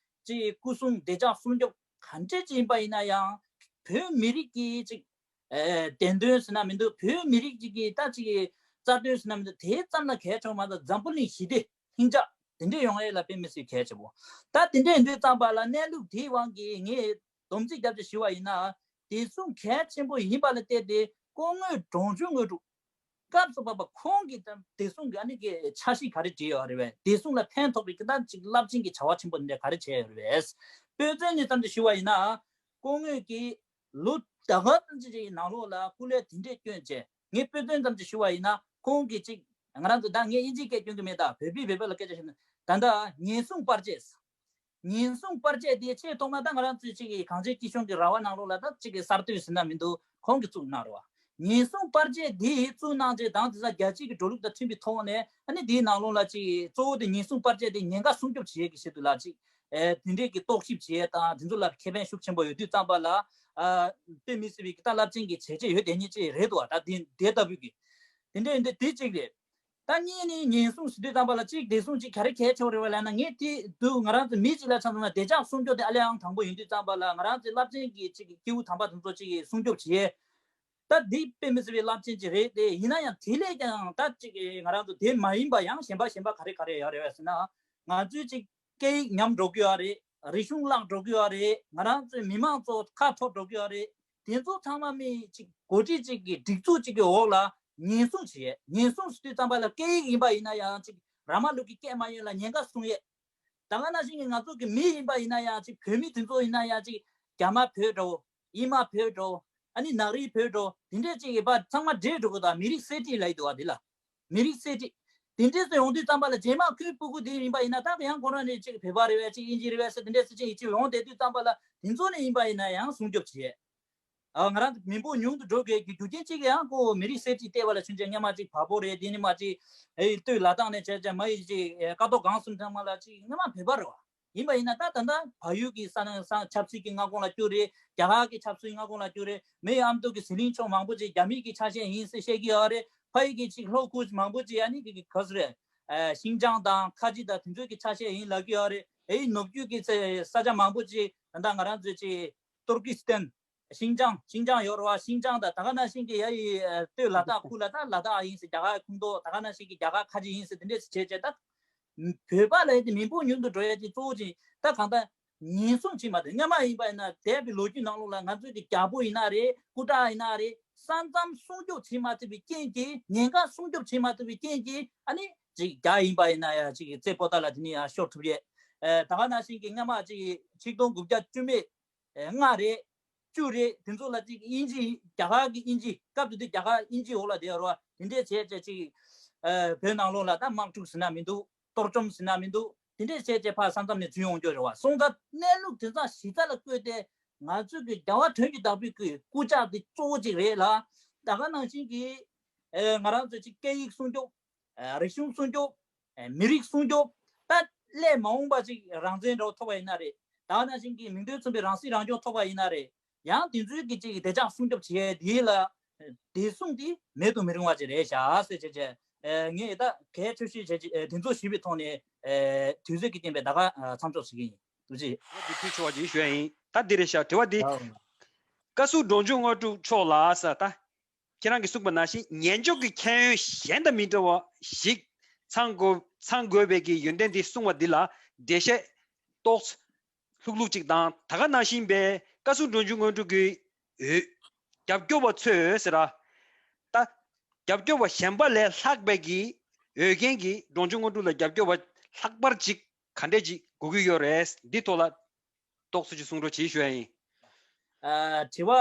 ཅིག་སྐུ་སྲུང་བདེ་འཇགས་སྲུང་སྐྱོབ་ག་འདྲས་ཅིག་ཡིན་པ་ཡིན་ན་ཡང་། བོད་མི་རིགས་ཀྱི་ཅིག་ཨེ་བདེན་དོན་ཟེར་ན་མི་འདུག་བོད་མི་རིགས་ཅིག་གི་ད་ཅིག་གི་རྩ་དོན་ཟེར་ན་མི་འདུག་དེ་ཙམ་ལ་གལ་ཆེ་བ་མ་གཏོགས། འཛམ་བུ་གླིང་ཞི་བདེ་ལྷིང་འཇགས་དེ་འདྲས་ཡོང་ཡས་ལ་དཔེ་མི་སྲིད་གལ་ཆེ་བོ། ད་དེ་འདྲས་ཡིན་དུས་ཙམ་པ་ལ་གནས་ལུགས་དེའི་དབང་གིས་ངས་སྡོམ་རྩིས་རྒྱབ་ཅིག་ཞུ་བ་ཡིན་ན། བདེ་སྲུང་གལ་ཆེན་པོ་ཡིན་པ་ལ་བལྟས་ཏེ་སྐུ་ངོ་འབྲོང་ཆུང་དངོས་གྲུབ་སྐབས་སུ་བབ་པ་ཁོང་གིས་ད་བདེ་སྲུང་གི་ཨ་ནི་གི་འཆར་གཞི་ག་རེ་བྲིས་ཡོད་རེད་བས། བདེ་སྲུང་ལ་ཕན་ཐོགས་པའི་གི་ད་ཅིག་རླབས་ཆེན་གྱི་བྱ་བ་ཆེན་པོ་འདི་འདྲ་ག་རེ་བྱས་ཡོད་རེད་བས། དཔེ་མཚོན་ནས་ཙམ་ཅིག་ཞུ་བ་ཡིན་ན། སྐུ་ངོ་གིས་ལོ་ཟླ་བ་ཙམ་ཅིག་ཅིག་ནང་ལོགས་ལ་སྐུ་ལས་དེ་འདྲས་བསྐྱོན་བྱས། ངས་དཔེ་མཚོན་ཙམ་ཅིག་ཞུ་བ་ཡིན་ན། ཁོང་གིས་ཅིག་ང་རང་ཚོ་ད་ངས་དབྱིན་ཇིའི་སྐད་སྐྱོན་གྱི་མེད། ད་བོད་པས་བོད་པ་ལ་སྐད་ཆ་བཤད་ན། ད་ལྟ་ཉེན་སྲུང་པར་ཆས། ཉེན་སྲུང་པར་ཆས་དེ་ཆེས་ཐོག་མ་ད་ང་རང་ཚོའི་ཅིག་གི་གངས་ཅན་སྐྱིད་གཤོངས་ཀྱི་ར་བ་ནང་ལོགས་ལ་ད་ཅིག་གི་གསར་གཏོད་ཟེར་ན་མི་འདུག་ཁོང་གིས་བཙུགས་གནང་རེད་བ། ཉེན་སྲུང་པར་ཆས་དེ་བཙུགས་གནང་རྗེས་དང་དེ་ཚོ་རྒྱལ་སྤྱི་གི་འགྲོ་ལུགས་དང་མཐུན་པའི་ཐོག་ནས། ཨ་ནི་དེའི་ནང་ལོགས་ལ་ཅིག་གཙོ་བོ་དེ་ཉེན་སྲུང་པར་ཆས་དེ་ཉེན་ཁ་སྲུང་སྐྱོབ་བྱེད་ཡས་ཀྱི་ཆེད་དུ་ལ་ཅིག་ཨེ་དེ་འདྲས་ཀྱི་རྟོག་ཞིབ་བྱེད་ཡས་དང་དེ་ཚོ་ལ་ཁེ་ཕན་ཤུགས་ཆེན་པོ་ཡོད་དུས་ཙམ་པ་ལ། ཨ་དཔེ་མི་སྲིད་པའི་གི་ད་རླབས་ཆེན་གྱི་བྱས་རྗེས་ཡོད་བསྡད་མཁན་ཅིག་རེད་འདུག་བ། ད་དེ་དེ་ལྟ་བུའི་གི་དེ་འདྲས་ཡིན་དུས་དེ་གཅིག་རེད། ད་གཉིས་ནི་ཉེན་སྲུང་ཟེར་དུས་ཙམ་པ་ལ་གཅིག་བདེ་སྲུང་གཅིག་ག་རེ་གལ་ཆེ་བ་རེད་བ་ལབ་ན། ངས་དེ་དུས་ང་རང་ཚོ་མི་གཅིག་ལ་ཆ་མཚོན་ན་བདེ་འཇགས་སྲུང་སྐྱོབ་དེ་ཨ་ལས་ཡང་དང་པོ་ཡིན་དུས་ཙམ་པ་ལ། ང་རང་ཚོའི་རླབས་ཆེན་གྱི་གཅིག་གི་སྐྱེས་བུ་དམ་པ་དེ་ཚོ་གཅིག་གི་སྲུང་སྐྱོབ་བྱེད་ཡས། ད་འདི་དཔེ་མི་སྲིད་པའི་རླབས་ཆེན་གཅིག་རེད་དེ། ཡིན་ན་ཡང་དེ་ལས་ཀྱང་ད་གཅིག་གི་ང་རང་ཚོ་དེ་མ་ཡིན་པ་ཡང་གཞན་པ་གཞན་པ་ག་རེ་ག་རེ་ཡོད་རེད་བ་ཟེར་ན། ང་ཚོའི་གཅིག་སྐད་ཡིག་ཉམས་འགྲོ་གི་ཡོད་རེད། རིག་གཞུང་བརླག་འགྲོ་གི་ཡོད་རེད། ང་རང་ཚོའི་མི་མང་ཚོ་ཁ་འཐོར་འགྲོ་གི་ཡོད་རེད། དེ་ཚོ་ཚང་མ་མི་གཅིག་འགོ་ཁྲིད་གཅིག་གི་སྒྲིག་འཛུགས་གཅིག་གི་འོག་ལ་ཉེན་སྲུང་བྱེད་ཡས། ཉེན་སྲུང་ཟེར་དུས་ཙམ་པ་ལ་སྐད་ཡིག་ཡིན་པ་ཡིན་ན་ཡང་གཅིག་ར་མ་ལུག་གི་སྐད་མ་ཡིན་ལ་ཉེན་ཁ་སྲུང་ཡས། ད་ག་ནང་བཞིན་གྱི་ང་ཚོ་གི་མི་ཡིན་པ་ཡིན་ན་ཡང་གཅིག་བོད་མི་དེ་ཚོ་ཡིན་ན་ཡང་གཅིག་རྒྱ་དམར་བོད་འགྲོ། དབྱིན་དམར་བོད་འགྲོ། ཨ་ནི་ནག་རིལ་བོད་འགྲོ། དེ་འདྲས་གཅིག་གི་བར་ཚང་མ་འདྲེས་འགྲོ་གི་འདུག་མི་རིགས་གསད་བཀྲིས་ལབ་ཀྱི་འདུག་བ། དེ་ལ་མི་རིགས་གསད་བཀྲིས། དེ་འདྲས་སུ་ཡོང་དུས་ཙམ་པ་ལ་རྗེས་མ་ཁོའི་སྤུ་གུ་དེ་ཡིན་པ་ཡིན་ན། ད་ཡང་ཁོ་རང་ནས་གཅིག་བོད་པ་རེད་བས། གཅིག་དབྱིན་ཇི་རེད་བས་ཟེར། དེ་འདྲས་སུ་གཅིག་ཡིན་གཅིག་ཡོང་བསྡད་དུས་ཙམ་པ་ལ་དེ་ཚོ་ནས་ཡིན་པ་ཡིན་ན་ཡང་སྲུང་སྐྱོབ་བྱེད། ཨ་ང་རང་ཚོ་མི་འབོར་ཉུང་དུ་འགྲོ་དགོས་ཀྱི་རྒྱུ་རྐྱེན་གཅིག་ཡང་ཁོ་མི་རིགས་གསད་བཀྲིས་བལྟས་པ་ལ་ཆུང་ཆུང་སྔ་མ་གཅིག་བལ་པོ་རེད། དེ་ནས་མ་གཅིག་ཨེ་སྟོད་ལ་དྭགས་ནས་བྱས་བྱས་མ་ཡི་གཅིག་ཀ་ཐོག་སྒང་གསུམ་ཚང་མ་ལ་གཅིག་སྔ་མ་བོད་པ་རེད་བ། ཡིན་པ་ཡིན་ན་ད་ད་ལྟ་བལ་ཡུལ་གྱི་ས་ནང་ས་ཆབ་སྲིད་ཀྱི་མངའ་ཁོངས་ལ་བསྐྱུར་རེད། རྒྱ་གར་གྱི་ཆབ་སྲིད་མངའ་ཁོངས་ལ་བསྐྱུར་རེད། མེའི་ཨ་མདོ་གི་ཟི་ལིང་ཕྱོགས་མང་པོ་ཅིག་རྒྱ་མི་གི་ཆ་ཤས་ཡིན་ཟེར་བཤད་ཀྱི་ཡོད་རེད། ཕ་ཡུལ་གྱི་ཅིག་ལྷོ་ཁུལ་མང་པོ་ཅིག་ཨ་ནི་གི་ག་ཟེར་རེད། ཨ་ཤིང་ཅང་དང་ཁ་ཆེ་དང་དེ་ཚོའི་གི་ཆ་ཤས་ཡིན་ལབ་ཀྱི་ཡོད་རེད། ཨེ་ནུབ་རྒྱུད་ཀྱི་ས་ས་ཆ་མང་པོ་ཅིག་ད་ལྟ་ང་རང་ཚོའི་ཅིག་ཏུར་ཀི་སི་ཐན། ཤིང་ཅང་། ཤིང་ཅང་ཡོད་རེད་བ། ཤིང་ཅང་དང་ད་ག་ནང་བཞིན་གྱི་ཡ་ཡི་ཨ་སྟོད་ལ་དྭགས་ཁུལ་ལ་ད་ལ་དྭགས་ཡིན་ཟེར་རྒྱ་གར་ཁོངས་གཏོགས། ད་ག་ནང་བཞིན་གྱི་རྒྱ་གར་ཁ་ཆེ་ཡིན་ཟེར་དེ་འདྲས་བྱས་བྱས། ད་བོད་པ་ལ་ཡ་དེ་མི་འབོར་ཉུང་དུ་འགྲོ་ཡ་དེ་གཙོ་བོ་ཅིག་ད་གང་ལྟར་ཉེན་སྲུང་བྱེད་མ་ཐུབ། སྔ་མ་ཡིན་པ་ཡིན་ན་འདས་པའི་ལོ་རྒྱུས་ནང་ལོགས་ལ་ང་ཚོའི་གི་རྒྱལ་པོ་ཡིན་ན་རེད། སྐུ་དྲག་ཡིན་ན་རེད། ས་མཚམས་སྲུང་སྐྱོབ་བྱེད་མ་ཐུབ་པའི་རྐྱེན་གྱིས། ཉེན་ཁ་སྲུང་སྐྱོབ་བྱེད་མ་ཐུབ་པའི་རྐྱེན་གྱིས་ཨ་ནི་ཅིག་རྒྱ་ཡིན་པ་ཡིན་ན་ཡ་ཅིག་རྩེ་པོ་ཏ་ལ་དེ་ནས་ཡ་ཤོར་ཐུབ་ཡས། ཨ་ད་ག་ནང་བཞིན་གྱི་སྔ་མ་ཅིག་ཆིག་སྟོང་དགུ་བརྒྱ་བཅུ་མེད་ལྔ་རེད། བཅུ་རེད། དེ་ཚོ་ལ་ཅིག་དབྱིན་ཇི། རྒྱ་གར་གྱི་དབྱིན་ཇི། སྐབས་དེ་དུས་རྒྱ་གར་དབྱིན་ཇི་འོག་ལ་བསྡད་ཡོད་རེད་བ། དེ་འདྲས་བྱས་བྱས་ཅིག་ཨ་བོད་ནང་ལོགས་ལ་ད་དམག་འཁྲུག་ཟེར་ན་མི་འདུག་གཏོར་བཅོམ་ཟེར་ན་མི་འདུག་དེ་འདྲས་བྱས་བྱས་ཕར་ས་མཚམས་ནས་འཛུལ་ཡོང་རྒྱུ་རེད་བ། སོང་ཙང་གནས་ལུགས་དེ་ཚོ་གཞི་རྩ་ལ་བཀོད་དེ་ང་ཚོའི་གི་རྒྱལ་བ་དོན་གྱི་བདག་པོའི་གི་སྐུ་ཕྱག་དེ་གཙོ་བོ་ཅིག་རེད་ལ། ད་ག་ནང་བཞིན་གྱི་ཨ་ང་རང་ཚོ་ཅིག་སྐད་ཡིག་སྲུང་སྐྱོབ། ཨ་རིག་གཞུང་སྲུང་སྐྱོབ། ཨ་མི་རིགས་སྲུང་སྐྱོབ། ད་སླད་མ་འོངས་པ་ཅིག་རང་བཙན་འདྲ་བོ་ཐོབ་པ་ཡིན་ན་རེད། ད་ག་ནང་བཞིན་གྱི་མིང་དོན་མཚུངས་པའི་རང་སྲིད་རང་སྐྱོང་ཐོབ་པ་ཡིན་ན་རེད། ཡང་དེ་ཚོའི་གི་ཅིག་བདེ་འཇགས་སྲུང་སྐྱོབ་བྱེད་ཡས་དེ་ལ་བདེ་སྲུང་དེ་མེད་དུ་མི་རུང་བ་ཅིག་རེད་ཤག་ཟེར་བྱས་བྱས། ཨ་ངས་ད་གལ་ཆེ་ཤོས་བྱས་བྱས་ཨ་དེ་ཚོ་ཞུས་པའི་ཐོག་ནས་ཨ་དུས་ཚོད་ཀྱི་རྐྱེན་པས་ད་ག་ཨ་མཚམས་འཇོག་བྱེད་ཀྱི་ཡིན། ཐུགས་རྗེ་ཆེ། འདི་ཕུལ་ཆོག་པ་ཅིག་ཞུ་ཡ་ཡིན། ད་འདི་རེད་ཤག་དྲི་བ་འདི། ཨ། བཀའ་ཟུར་འབྲོང་ཆུང་དངོས་གྲུབ་མཆོག་ལགས་ཟེར་ད། ཁྱེད་རང་གིས་གསུངས་པ་ནང་བཞིན་ཉན་འཇོག་གི་ཁྱད་ཡོན་གཞན་དང་མི་འདྲ་བ་ཞིག་ཚང་དགོས་ཚང་དགོས་པའི་གི་ཡོན་ཏན་འདི་གསུངས་པ་འདི་ལ་འགྲེལ་བཤད་ཏོག་ཙམ་ལྷུག་ལྷུག་ཅིག་དང་། ད་ག་ནང་བཞིན་པའི་བཀའ་ཟུར་འབྲོང་ཆུང་དངོས་གྲུབ་ཀྱིས་འོས་རྒྱབ་སྐྱོར་བ་ཚོས་ཟེར་ར། ད་རྒྱབ་སྐྱོར་བ་གཞན་པ་ལས་ལྷག་པའི་གི་འོས་འགན་གྱིས་འབྲོང་ཆུང་དངོས་གྲུབ་ལ་རྒྱབ་སྐྱོར་བ་ལྷག་པར་ཅིག་ག་འདྲས་ཅིག་དགོས་ཀྱི་ཡོད་རེད། འདི་ཐོག་ལ་ཏོག་ཙམ་ཅིག་གསུང་རོགས་གྱིས་ཞུ་ཡ་ཡིན། ཨ། དྲི་བ་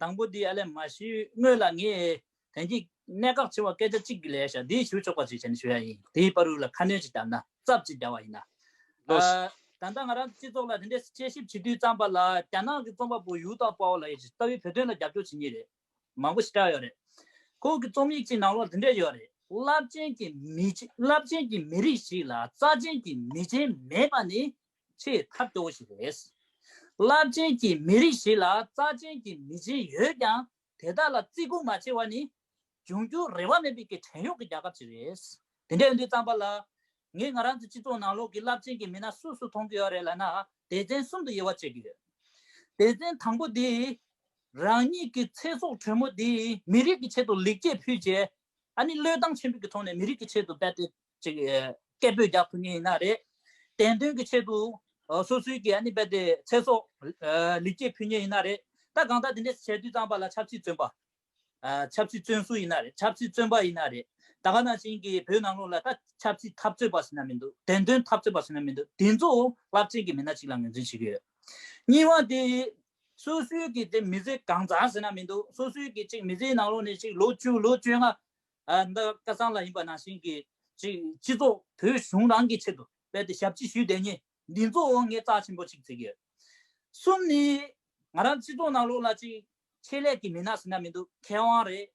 དང་པོ་འདི་ཨ་ལས་མ་ཞུས་སྔོན་ལ་ངས་དེང་གི་གནད་འགག་ཆེ་བ་སྐད་ཆ་གཅིག་གི་ལས་བྱ་འདི་ཞུ་ཆོག་པ་ཅིག་བྱས་ནས་ཞུ་ཡ་ཡིན། དེའི་བར་དུ་ལ་ཁ་སྣོན་ཅིག་བརྒྱབ་ན་རྩབ་ཅིག་བརྒྱབ་པ་ཡིན་ན། ལགས་སོ། ཨ། ད་ལྟ་ང་རང་སྤྱི་ཚོགས་ལ་དེ་འདྲའི་དཔྱད་ཞིབ་བྱེད་དུས་ཙམ་པ་ལ་རྒྱ་ནག་གི་རྩོམ་པ་པོ་ཡུའུ་ཏའོ་པའོ་ལ་ཡི་རྩ་བའི་བོད་དོན་ལ་རྒྱབ་སྐྱོར་བྱེད་མཁན་རེད། མང་པོ་ཞེ་དྲག་ཡོད་རེད། ཁོ་གི་རྩོམ་ཡིག་ཅིག་ནང་ལོགས་འདི་འདྲ་ཡོད་རེད། རླབས་ཆེན་གྱི་མི་རླབས་ཆེན་གྱི་མི་རིགས་ཤིག་ལ་རྩ་ཆེན་གྱི་མི་ཆེན་མེད་པ་ནི་ཆེས་ཐབས་སྐྱོ་བོ་ཞིག་རེད། རླབས་ཆེན་གྱི་མི་རིགས་ཤིག་ལ་རྩ་ཆེན་གྱི་མི་ཆེན་ཡོད་ཀྱང་དེ་དག་ལ་བརྩི་བཀུར་མ་བྱས་པ་ནི་འབྱུང་འགྱུར་རེ་བ་མེད་པའི་གི་བྲན་གཡོག་གི་རྒྱལ་ཁབ་ཅིག་རེད། དེ་འདྲ་ཡིན་དུས་ཙམ་པ་ལ་ངས་ང་རང་ཚོ་སྤྱི་ཚོགས་ནང་ལོགས་ཀྱི་རླབས་ཆེན་གྱི་མི་སྣ་སུ་སུ་མཐོང་གི་ཡོད་རེད་ལབ་ན་སྡེ་ཚན་གསུམ་དུ་དབྱེ་བ་ཕྱེ་གི་ཡོད། སྡེ་ཚན་དང་པོ་དེ་རང་ཉིད་ཀྱི་ཚེ་སྲོག་དྲོན་མོ་དེ་མི་རིགས་ཀྱི་ཆེད་དུ་ལེགས་སྐྱེས་ཕུལ་བྱས། ཨ་ནི་བློས་བཏང་ཆེན་པོ་གི་ཐོག་ནས་མི་རིགས་ཀྱི་ཆེད་དུ་རྦད་དེ་ཅིག་སྐད་འབོད་རྒྱག་ཐུབ་མཁན་ཡིན་ན་རེད། བདེན་དོན་གྱི་ཆེད་དུ་སོ་སོའི་གི་ཨ་ནི་རྦད་དེ་ཚེ་སྲོག་ལེགས་སྐྱེས་ཕུལ་མཁན་ཡིན་ན་རེད། ད་གང་ལྟར་དེ་འདྲས་བྱེད་དུས་ཙམ་པ་ལ་ཆབ་སྲིད་བཙོན་པ། ཆབ་སྲིད་བཙོན་ཟུར་ཡིན་ན་རེད། ཆབ་སྲིད་བཙོན་པ་ཡིན་ན་རེད། ད་ག་ནང་བཞིན་གྱི་བོད་ནང་ལོགས་ལ་ད་ཆབ་སྲིད་འཐབ་རྩོད་པ་ཟེར་ན་མི་འདུག་བདེན་དོན་འཐབ་རྩོད་པ་ཟེར་ན་མི་འདུག་དེ་ཚོ་རླབས་ཆེན་གྱི་མི་སྣ་གཅིག་ལ་ངོས་འཛིན་བྱེད་ཀྱི་ཡོད། གཉིས་པ་དེ་སོ་སོའི་གི་དེ་མི་ཚེ་གང་ཟག་ཟེར་ན་མི་འདུག་སོ་སོའི་གི་ཅིག་མི་ཚེའི་ནང་ལོགས་ནས་ཅིག་ལོ་བཅུ་ལོ་བཅོ་ལྔ། ཨ། འདི་ཁ་སང་ལ་ཡིན་པ་ནང་བཞིན་གྱི་ཅིག་སྤྱི་ཚོགས་བོད་གཞུང་རང་གི་ཆེད་དུ་རྦད་དེ་ཞབས་ཕྱི་ཞུས་བསྡད་མཁན་འདི་ཚོ་ངས་རྩ་ཆེན་པོ་ཅིག་བརྩི་གི་ཡོད། གསུམ་ནི་ང་རང་སྤྱི་ཚོགས་ནང་ལོགས་ལ་ཅིག་ཆེད་ལས་ཀྱི་མི་སྣ་ཟེར་ན་མི་འདུག་མཁས་དབང་རེད།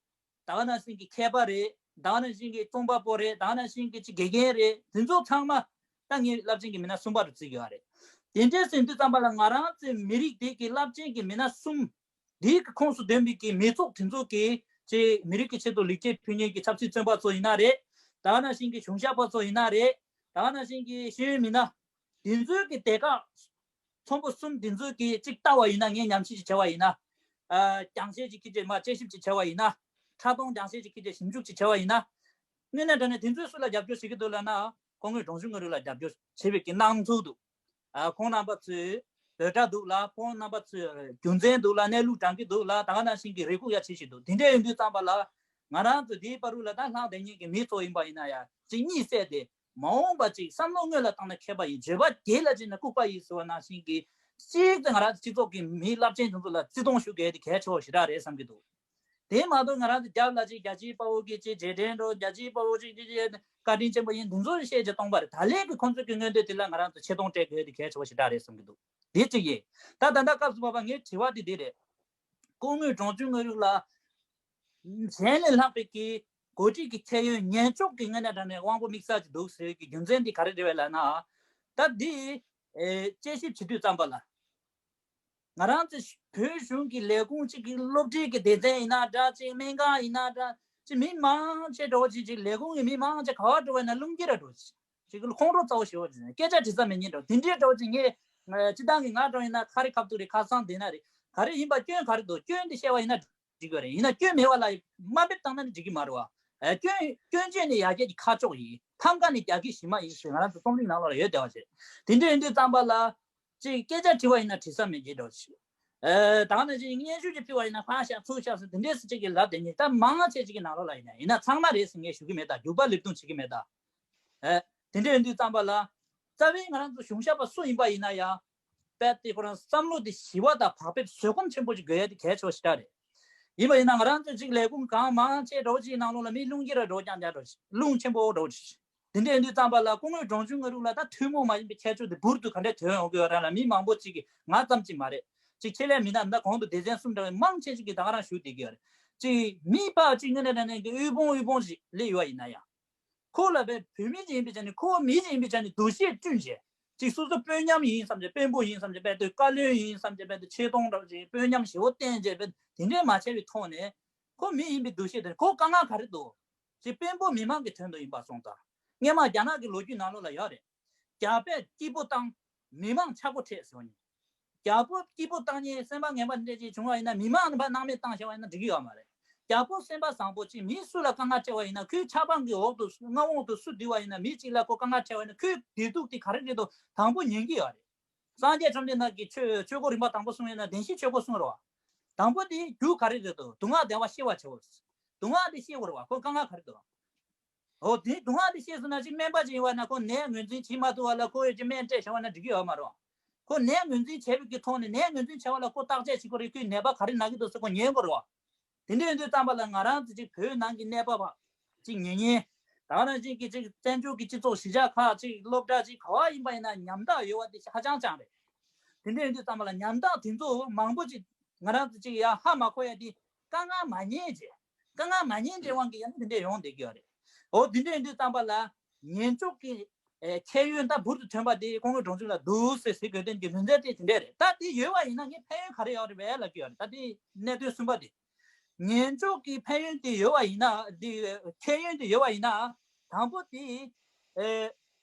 ད་ག་ནང་བཞིན་གྱི་མཁས་པ་རེད། ད་ག་ནང་བཞིན་གྱི་རྩོམ་པ་པོ་རེད། ད་ག་ནང་བཞིན་གྱི་ཅིག་དགེ་རྒན་རེད། དེ་ཚོ་ཚང་མ་ད་ངས་རླབས་ཆེན་གྱི་མི་སྣ་གསུམ་པ་རུ་བརྩི་གི་ཡོད་རེད། དེ་འདྲས་ཟེར་དུས་ཙམ་པ་ལ་ང་རང་ཚོའི་མི་རིགས་དེ་གི་རླབས་ཆེན་གྱི་མི་སྣ་གསུམ་འདིའི་གི་ཁོངས་སུ་འདོན་པའི་གི་མི་ཚོགས་དེ་ཚོ་གི་ཅིག་མི་རིགས་ཀྱི་ཆེད་དུ་ལེགས་སྐྱེས་ཕུལ་མཁན་གྱི་ཆབ་སྲིད་བཙོན་པ་ཚོ་ཡིན་ན་རེད། ད་ག་ནང་བཞིན་གྱི་གཞུང་ཞབས་པ་ཚོ་ཡིན་ན་རེད། ད་ག་ནང་བཞིན་གྱི་ཤེས་ཡོན་མི་སྣ་དེ་ཚོའི་གི་དེ་ག་ཚོམ་བུ་གསུམ་འདི་ཚོའི་གི་གཅིག་ལྟ་བ་ཡིན་ན། ངས་ཉམས་ཞིབ་ཅིག་བྱས་པ་ཡིན་ན། ཨ། རྒྱང་ཤེལ་ཅིག་ཁྱེར་ཏེ་མར་དཔྱད་ཞིབ་ཅིག་བྱས་པ་ཡིན་ན། ཕྲ་མཐོང་རྒྱང་ཤེལ་ཅིག་ཁྱེར་ཏེ་ཞིབ་འཇུག་ཅིག་བྱས་པ་ཡིན་ན། དངོས་གནས་དྲང་གནས་དེ་ཚོའི་སུ་ལ་རྒྱབ་སྐྱོར་བྱེད་ཀྱི་འདུག་ལབ་ན། སྐུ་ངོ་འབྲོང་ཆུང་དངོས་གྲུབ་ལ་རྒྱབ་སྐྱོར་བྱེད་པའི་གི་སྣང་ཚུལ་འདུག་ཨ། ཁོང་རྣམ་པ་ཚོས་འབོད་སྒྲ་འདུག་ལ། ཁོང་རྣམ་པ་ཚོས་རྒྱུ་མཚན་འདུག་ལ། གནས་ལུགས་དྲང་གི་འདུག་ལ། ད་ག་ནང་བཞིན་གྱི་རེ་སྒུག་ཡ་བྱེད་བཞིན་འདུག་དེ་འདྲ་ཡིན་དུས་ཙམ་པ་ལ་ང་རང་ཚོ་དེའི་བར་དུ་ལ་ད་ལྷག་བསྡད་མཁན་གྱི་མི་ཚོ་ཡིན་པ་ཡིན་ན་ཡང་ཅིག་གཉིད་སད་དེ། མ་འོངས་པ་ཅིག་བསམ་བློ་སྔོན་ལ་བཏང་ན་མཁས་པ་ཡིན། བརྗོད་པ་རྒྱལ་ལ་བྱས་ན་ལྐུགས་པ་ཡིན་ཟེར་བ་ནང་བཞིན་གྱི་གཅིག་ཏུ་ང་རང་ཚོ་སྤྱི་ཚོགས་ཀྱི་མི་རླབས་ཆེན་དེ་ཚོ་ལ་བརྩི་མཐོང་ཞུ་དགོས་དེ་གལ་ཆེ་བ་ཞེ་དྲག་རེད་བསམ་གྱི་འདུག་དེ་མ་གཏོགས་ང་རང་ཚོ་རྒྱབ་ལ་ཅིག་རྒྱལ་གཅེས་དཔའ་བོ་གི་ཅིག་རྗེས་དྲན་འགྲོ། རྒྱལ་གཅེས་དཔའ་བོ་ཅིག་ཅིག་ཅིག་བཀའ་དྲིན་ཆེན་པོ་ཡིན། འདི་ཚོ་བཤད་ཀྱི་སྟོང་པ་རེད། ད་ལན་གྱི་ཁོང་ཚོ་གི་མངོན་འདོད་དེ་ལ་ང་རང་ཚོ་ཆེ་མཐོང་སྤྲད་དགོས་དེ་གལ་ཆེ་བ་ཞེ་དྲག་རེད་བསམ་གྱི་འདུག་དེ་གཅིག་ཡིན། ད་ད་ལྟ་སྐབས་སུ་བབས་པ་ངའི་དྲི་བ་དེ་འདི་རེད། སྐུ་ངོ་འབྲོང་ཆུང་དངོས་གྲུབ་ལགས། གཞན་ལས་ལྷག་པའི་གི་འགོ་ཁྲིད་ཀྱི་ཁྱད་ཡོན་ཉམས་ཆག་གི་ངོས་ནས་དྲང་གནས་དབང་པོ་དམིགས་བསལ་ཅིག་འདུག་ཟེར་གྱི་རྒྱུ་མཚན་འདི་ག་རེ་རེད་བས་ལབ་ན། ད་འདི་ཨེ་དཔྱད་ཞིབ་བྱེད་དུས་ཙམ་པ་ལ། ང་རང་ཚོ་བོད་གཞུང་གི་ལས་ཁུངས་གཅིག་གི་སློབ་ཁྲིད་ཀྱི་སྡེ་ཚན་ཡིན་ན་འདྲ། ཅིག་སྨན་ཁང་ཡིན་ན་འདྲ། ཅིག་མི་མང་ཆེ་འདྲ་བོ་ཅིག་ཅིག་ལས་ཁུངས་ཀྱི་མི་མང་ཆེ་ག་བ་འགྲོ་བས་ན་རླུང་འཁྱེར་ར་འགྲོ་ཅིག་ཅིག་ཁོང་ཁྲོ་ཚ་བོ་ཞེ་བོ་ཅིག་སྐད་ཆ་དྲི་ས་མེད་མཁན་འདྲ་བོ་དེ་འདྲའི་འདྲ་བོ་ཅིག་ངས་སྤྱི་བཏང་གི་ང་འདྲ་བོ་ཡིན་ན་ཁ་རི་ཁ་ཐུག་རེད། ཁ་སང་བསྡད་ན་རེད། ག་རེ་ཡིན་པ་སྐྱོན་ག་རེ་འདུག་སྐྱོན་འདི་བཤད་པ་ཡིན་ན་འགྲིག་གི་རེད། ཡིན་ན་སྐྱོན་མེད་པ་ལ་དམའ་འབེབས་བཏང་ན་ནི་འགྲིག་གི་མ་རེད་བ། ཨ། སྐྱོན་སྐྱོན་བརྗོད་ནི་ཡར་རྒྱས་ཀྱི་ཁ་ཕྱོགས་ཡིན། ཕམ་ཁ་ནི་རྒྱ་སྐྱེད་གཞི་མ་ཡིན་ཞེས་ང་རང་ཚོ་རྩོམ་རིག་ནང་ལོགས་ལ་ཡོད་བསྡད་པ་བྱས། དེ་འདྲ་ཡིན་དུས་ཙམ་པ་ལ་ཅིག་སྐད་ཆ་དྲི་བ་ཡིན་ན་དྲི་ས་མེད་ཀྱི་འདྲ་བོ་ཞིག་ཨ། ད་ནི་ཅིག་སྙན་ཞུ་ཅིག་ཕུལ་བ་ཡིན་ན་ཕར་བཞག་ཚུར་བཞག་ཟེར་དེ་འདྲས་སུ་ཅིག་གི་ལབ་བསྡད་མཁན་ད་མང་ཆེ་ཅིག་གི་ནང་ལོགས་ལ་ཡིན་ན། ཡིན་ན་ཚང་མ་རེད་ཟེར་ངས་ཞུ་གི་མེད་ད། རྒྱུག་པ་ལེབ་རྡུང་བྱེད་ཀྱི་མེད་ད། ཨེ། དེ་འདྲ་ཡིན་དུས་ཙམ་པ་ལ། རྩ་བའི་ང་རང་ཚོ་གཞུང་ཞབས་པ་སུ་ཡིན་པ་ཡིན་ན་ཡང་། རྦད་དེ་ཁོ་རང་བསམ་བློ་དེ་ཞི་བ་དང་བག་ཕེབས་བཟོད་སྒོམ་ཆེན་པོ་ཅིག་དགོས་ཡ་དེ་གལ་ཆེ་བ་ཞེ་དྲག་རེད། ཡིན་པ་ཡིན་ན་ང་རང་ཚོ་ཅིག་ལས་ཁུངས་གང་མང་ཆེ་འདྲ་བོ་ཅིག་ནང་ལོགས་ལ་མི་རླུང་འཁྱེར་ར་འགྲོ་རྐྱང་རྐྱང་འགྲོ་ཅིག་རླུང་ཆེན་པོ་འགྲོ་ཅིག་དེ་འདྲ་ཡིན་དུས་ཙམ་པ་ལ་སྐུ་ངོ་འབྲོང་ཆུང་དངོས་གྲུབ་ལགས་ད་ཐུན་མོང་མ་ཡིན་པའི་ཁྱད་ཆོས་དེ་འབུར་དུ་ག་འདྲ་ཐོན་ཡོང་གི་ཡོད་ར་ལ། མི་མང་པོ་ཅིག་གིས་ང་ཙམ་ཅིག་མ་རེད། ཅིག་ཆེད་ལས་མི་སྣ་ད་གོང་དུ་སྡེ་ཚན་གསུམ་འདྲ་བའི་མང་ཆེ་ཅིག་གིས་ད་ག་རང་ཞུ་བསྡད་ཀྱི་ཡོད་རེད། ཅིག་མི་ཕར་ཅིག་དངོས་གནས་དྲང་གནས་ཀྱི་དབུལ་ཕོངས་དབུལ་ཕོངས་ཅིག་སླེབས་ཡོད་པ་ཡིན་ན་ཡང་། ཁོ་ལ་བས་བོད་མི་ཅིག་ཡིན་པའི་ཆ་ནས་ཁོ་མི་ཅིག་ཡིན་པའི་ཆ་ནས་འདུ་ཤེས་བསྐྲུན་བྱས། ཅིག་སོ་སོ་དཔོན་ཉམས་ཡིན་བསམ་བྱས། དཔོན་པོ་ཡིན་བསམ་བྱས། རྦད་དེ་བཀའ་བློན་ཡིན་བསམ་བྱས། རྦད་དེ་ཆེ་མཐོང་འདྲ་བོ་ཅིག་དཔོན་ཉམས་ཞེ་བོ་བསྟན་བྱས། རྦད་དེ་འདྲས་མ་བྱས་པའི་ཐོག་ནས། ཁོ་མི་ཡིན་པའི་འདུ་ཤེས་དེ་ཁོ་དཀའ་ངལ་ག་རེ་འདུག་ཅིག་དཔོན་པོ་མི་མང་གི་དོན་དུ་ཡིན་པ་སོང་ཙང་། སྔན་མ་རྒྱ་ནག་གི་ལོ་རྒྱུས་ནང་ལོགས་ལ་ཡོད་རེད། རྒྱ་བལ་སྐྱིད་པོ་བཏང་། མི་མང་ཆག་སྒོ་འཕྲད་ཟེར་བ་ཡིན། རྒྱལ་པོ་སྐྱིད་པོ་བཏང་ཉེན་སེམས་པ་ངན་པ་འདྲ་ཅིག་བྱུང་བ་ཡིན་ན། མི་མང་ནི་ཕར་སྣང་མེད་བཏང་བཞག་པ་ཡིན་ན་འགྲིག་གི་ཡོད་མ་རེད། རྒྱལ་པོ་སེམས་པ་བཟང་པོ་ཅིག་མི་སུ་ལ་དཀའ་ངལ་འཕྲད་པ་ཡིན་ན། ཁོའི་ཆབ་འབངས་ཀྱི་འོག་ཏུ་མངའ་འོག་ཏུ་སུ་བསྡུས་པ་ཡིན་ན། མི་གཅིག་ལ་ཁོ་དཀའ་ངལ་འཕྲད་པ་ཡིན་ན། ཁོའི་བདེ་སྡུག་དེ་ག་རེ་རེད་དོ་དང་པོ་ཉན་གྱི་ཡོད་རེད། སངས་རྒྱས་བཅོམ་ལྡན་འདས་ཀྱིས་ཆོས་ཆོས་སྒོ་རིམ་པ་དང་པོ་གསུངས་ཡོད་ན། བདེན་བཞིའི་ཆོས་སྒོ་གསུངས་རེད་བ། དང་པོ་དེ་རྒྱུ་ག་རེ་རེད་དོ། སྡུག་བསྔལ་བདེ་བ་ཤེས་པར་བྱའོ། སྡུག་བསྔལ་དེ་ཤེས་དགོས་རེད་བ། ཁོ་དཀའ་ངལ་ག་རེ་འདུག་འོ་དེ་སྡུག་བསྔལ་དེ་ཤེས་སོང་ན། ཅིག་སྨན་པ་ཅིག་ཡིན་པ་ན་ཁོ་ནད་ངོས་འཛིན་བྱེད་མ་ཐུབ་པ་ལ་ཁོ་ཡོད་ཀྱི་སྨན་སྤྲད་བྱ་བ་ན་འགྲིག་གི་ཡོད་མ་རེད། ཁོ་ནད་ངོས་འཛིན་བྱས་པའི་གི་ཐོག་ནས། ནད་ངོས་འཛིན་བྱ་བ་ལ་ཁོ་བརྟག་དཔྱད་བྱེད་དགོས་རེད། ཁོའི་ནད་པ་ག་རེ་ན་གི་འདུག་ཟེར་ཁོ་ཉན་དགོས་རེད་བ། དེ་འདྲ་ཡིན་དུས་ཙམ་པ་ལ་ང་རང་ཚོ་ཅིག་བོད་ནང་གི་གནས་བབ་ཅིག་ཉན་ཉན། ད་ག་ནང་བཞིན་གྱི་ཅིག་བཙན་བྱོལ་གྱི་སྤྱི་ཚོགས་གཞིས་ཆགས་ཁག་ཅིག་སློབ་གྲྭ་ཅིག་ག་བ་ཡིན་པ་ཡིན་ན་ཉམ་ཐག་ཡོད་པ་དེ་ཧ་ཅང་ཅང་རེད། དེ་འདྲ་ཡིན་དུས་ཙམ་པ་ལ་ཉམ་ཐག་དེ་ཚོ་མང་པོ་ཅིག་ང་རང་ཚོ་ཅིག་ཡ་ཧ་མ་གོ་ཡ་དེ། དཀའ་ངལ་མ་ཉན་བྱས། དཀའ་ངལ་མ་ཉན་བྱས་དབང་གིས་ཡང་དེ་འདྲ་ཡོང་བསྡད་ཀྱི་ཡོད་རེད། འོ་དེ་འདྲ་ཡིན་དུས་ཙམ་པ་ལ་ཉན་འཇོག་གི་ཨེ་ཁྱད་ཡོན་ད་འབུར་དུ་ཐོན་པ་དེ་སྐུ་ངོ་འབྲོང་ཆུང་ལ་འདུག་ཟེར་ཟེར་དགོས་དོན་གྱི་རྒྱུ་མཚན་དེ་དེ་འདྲ་རེད། ད་དེ་ཡོད་པ་ཡིན་ན་ངས་ཕན་ཡོན་ག་རེ་ཡོད་རེད་པས་ལབ་ཀྱི་ཡོད་རེད། ད་དེ་གནད་དོན་གསུམ་པ་དེ། ཉན་འཇོག་གི་ཕན་ཡོན་དེ་ཡོད་པ་ཡིན་ན། དེ་ཁྱད་ཡོན་དེ་ཡོད་པ་ཡིན་ན། དང་པོ་དེ་ཨེ་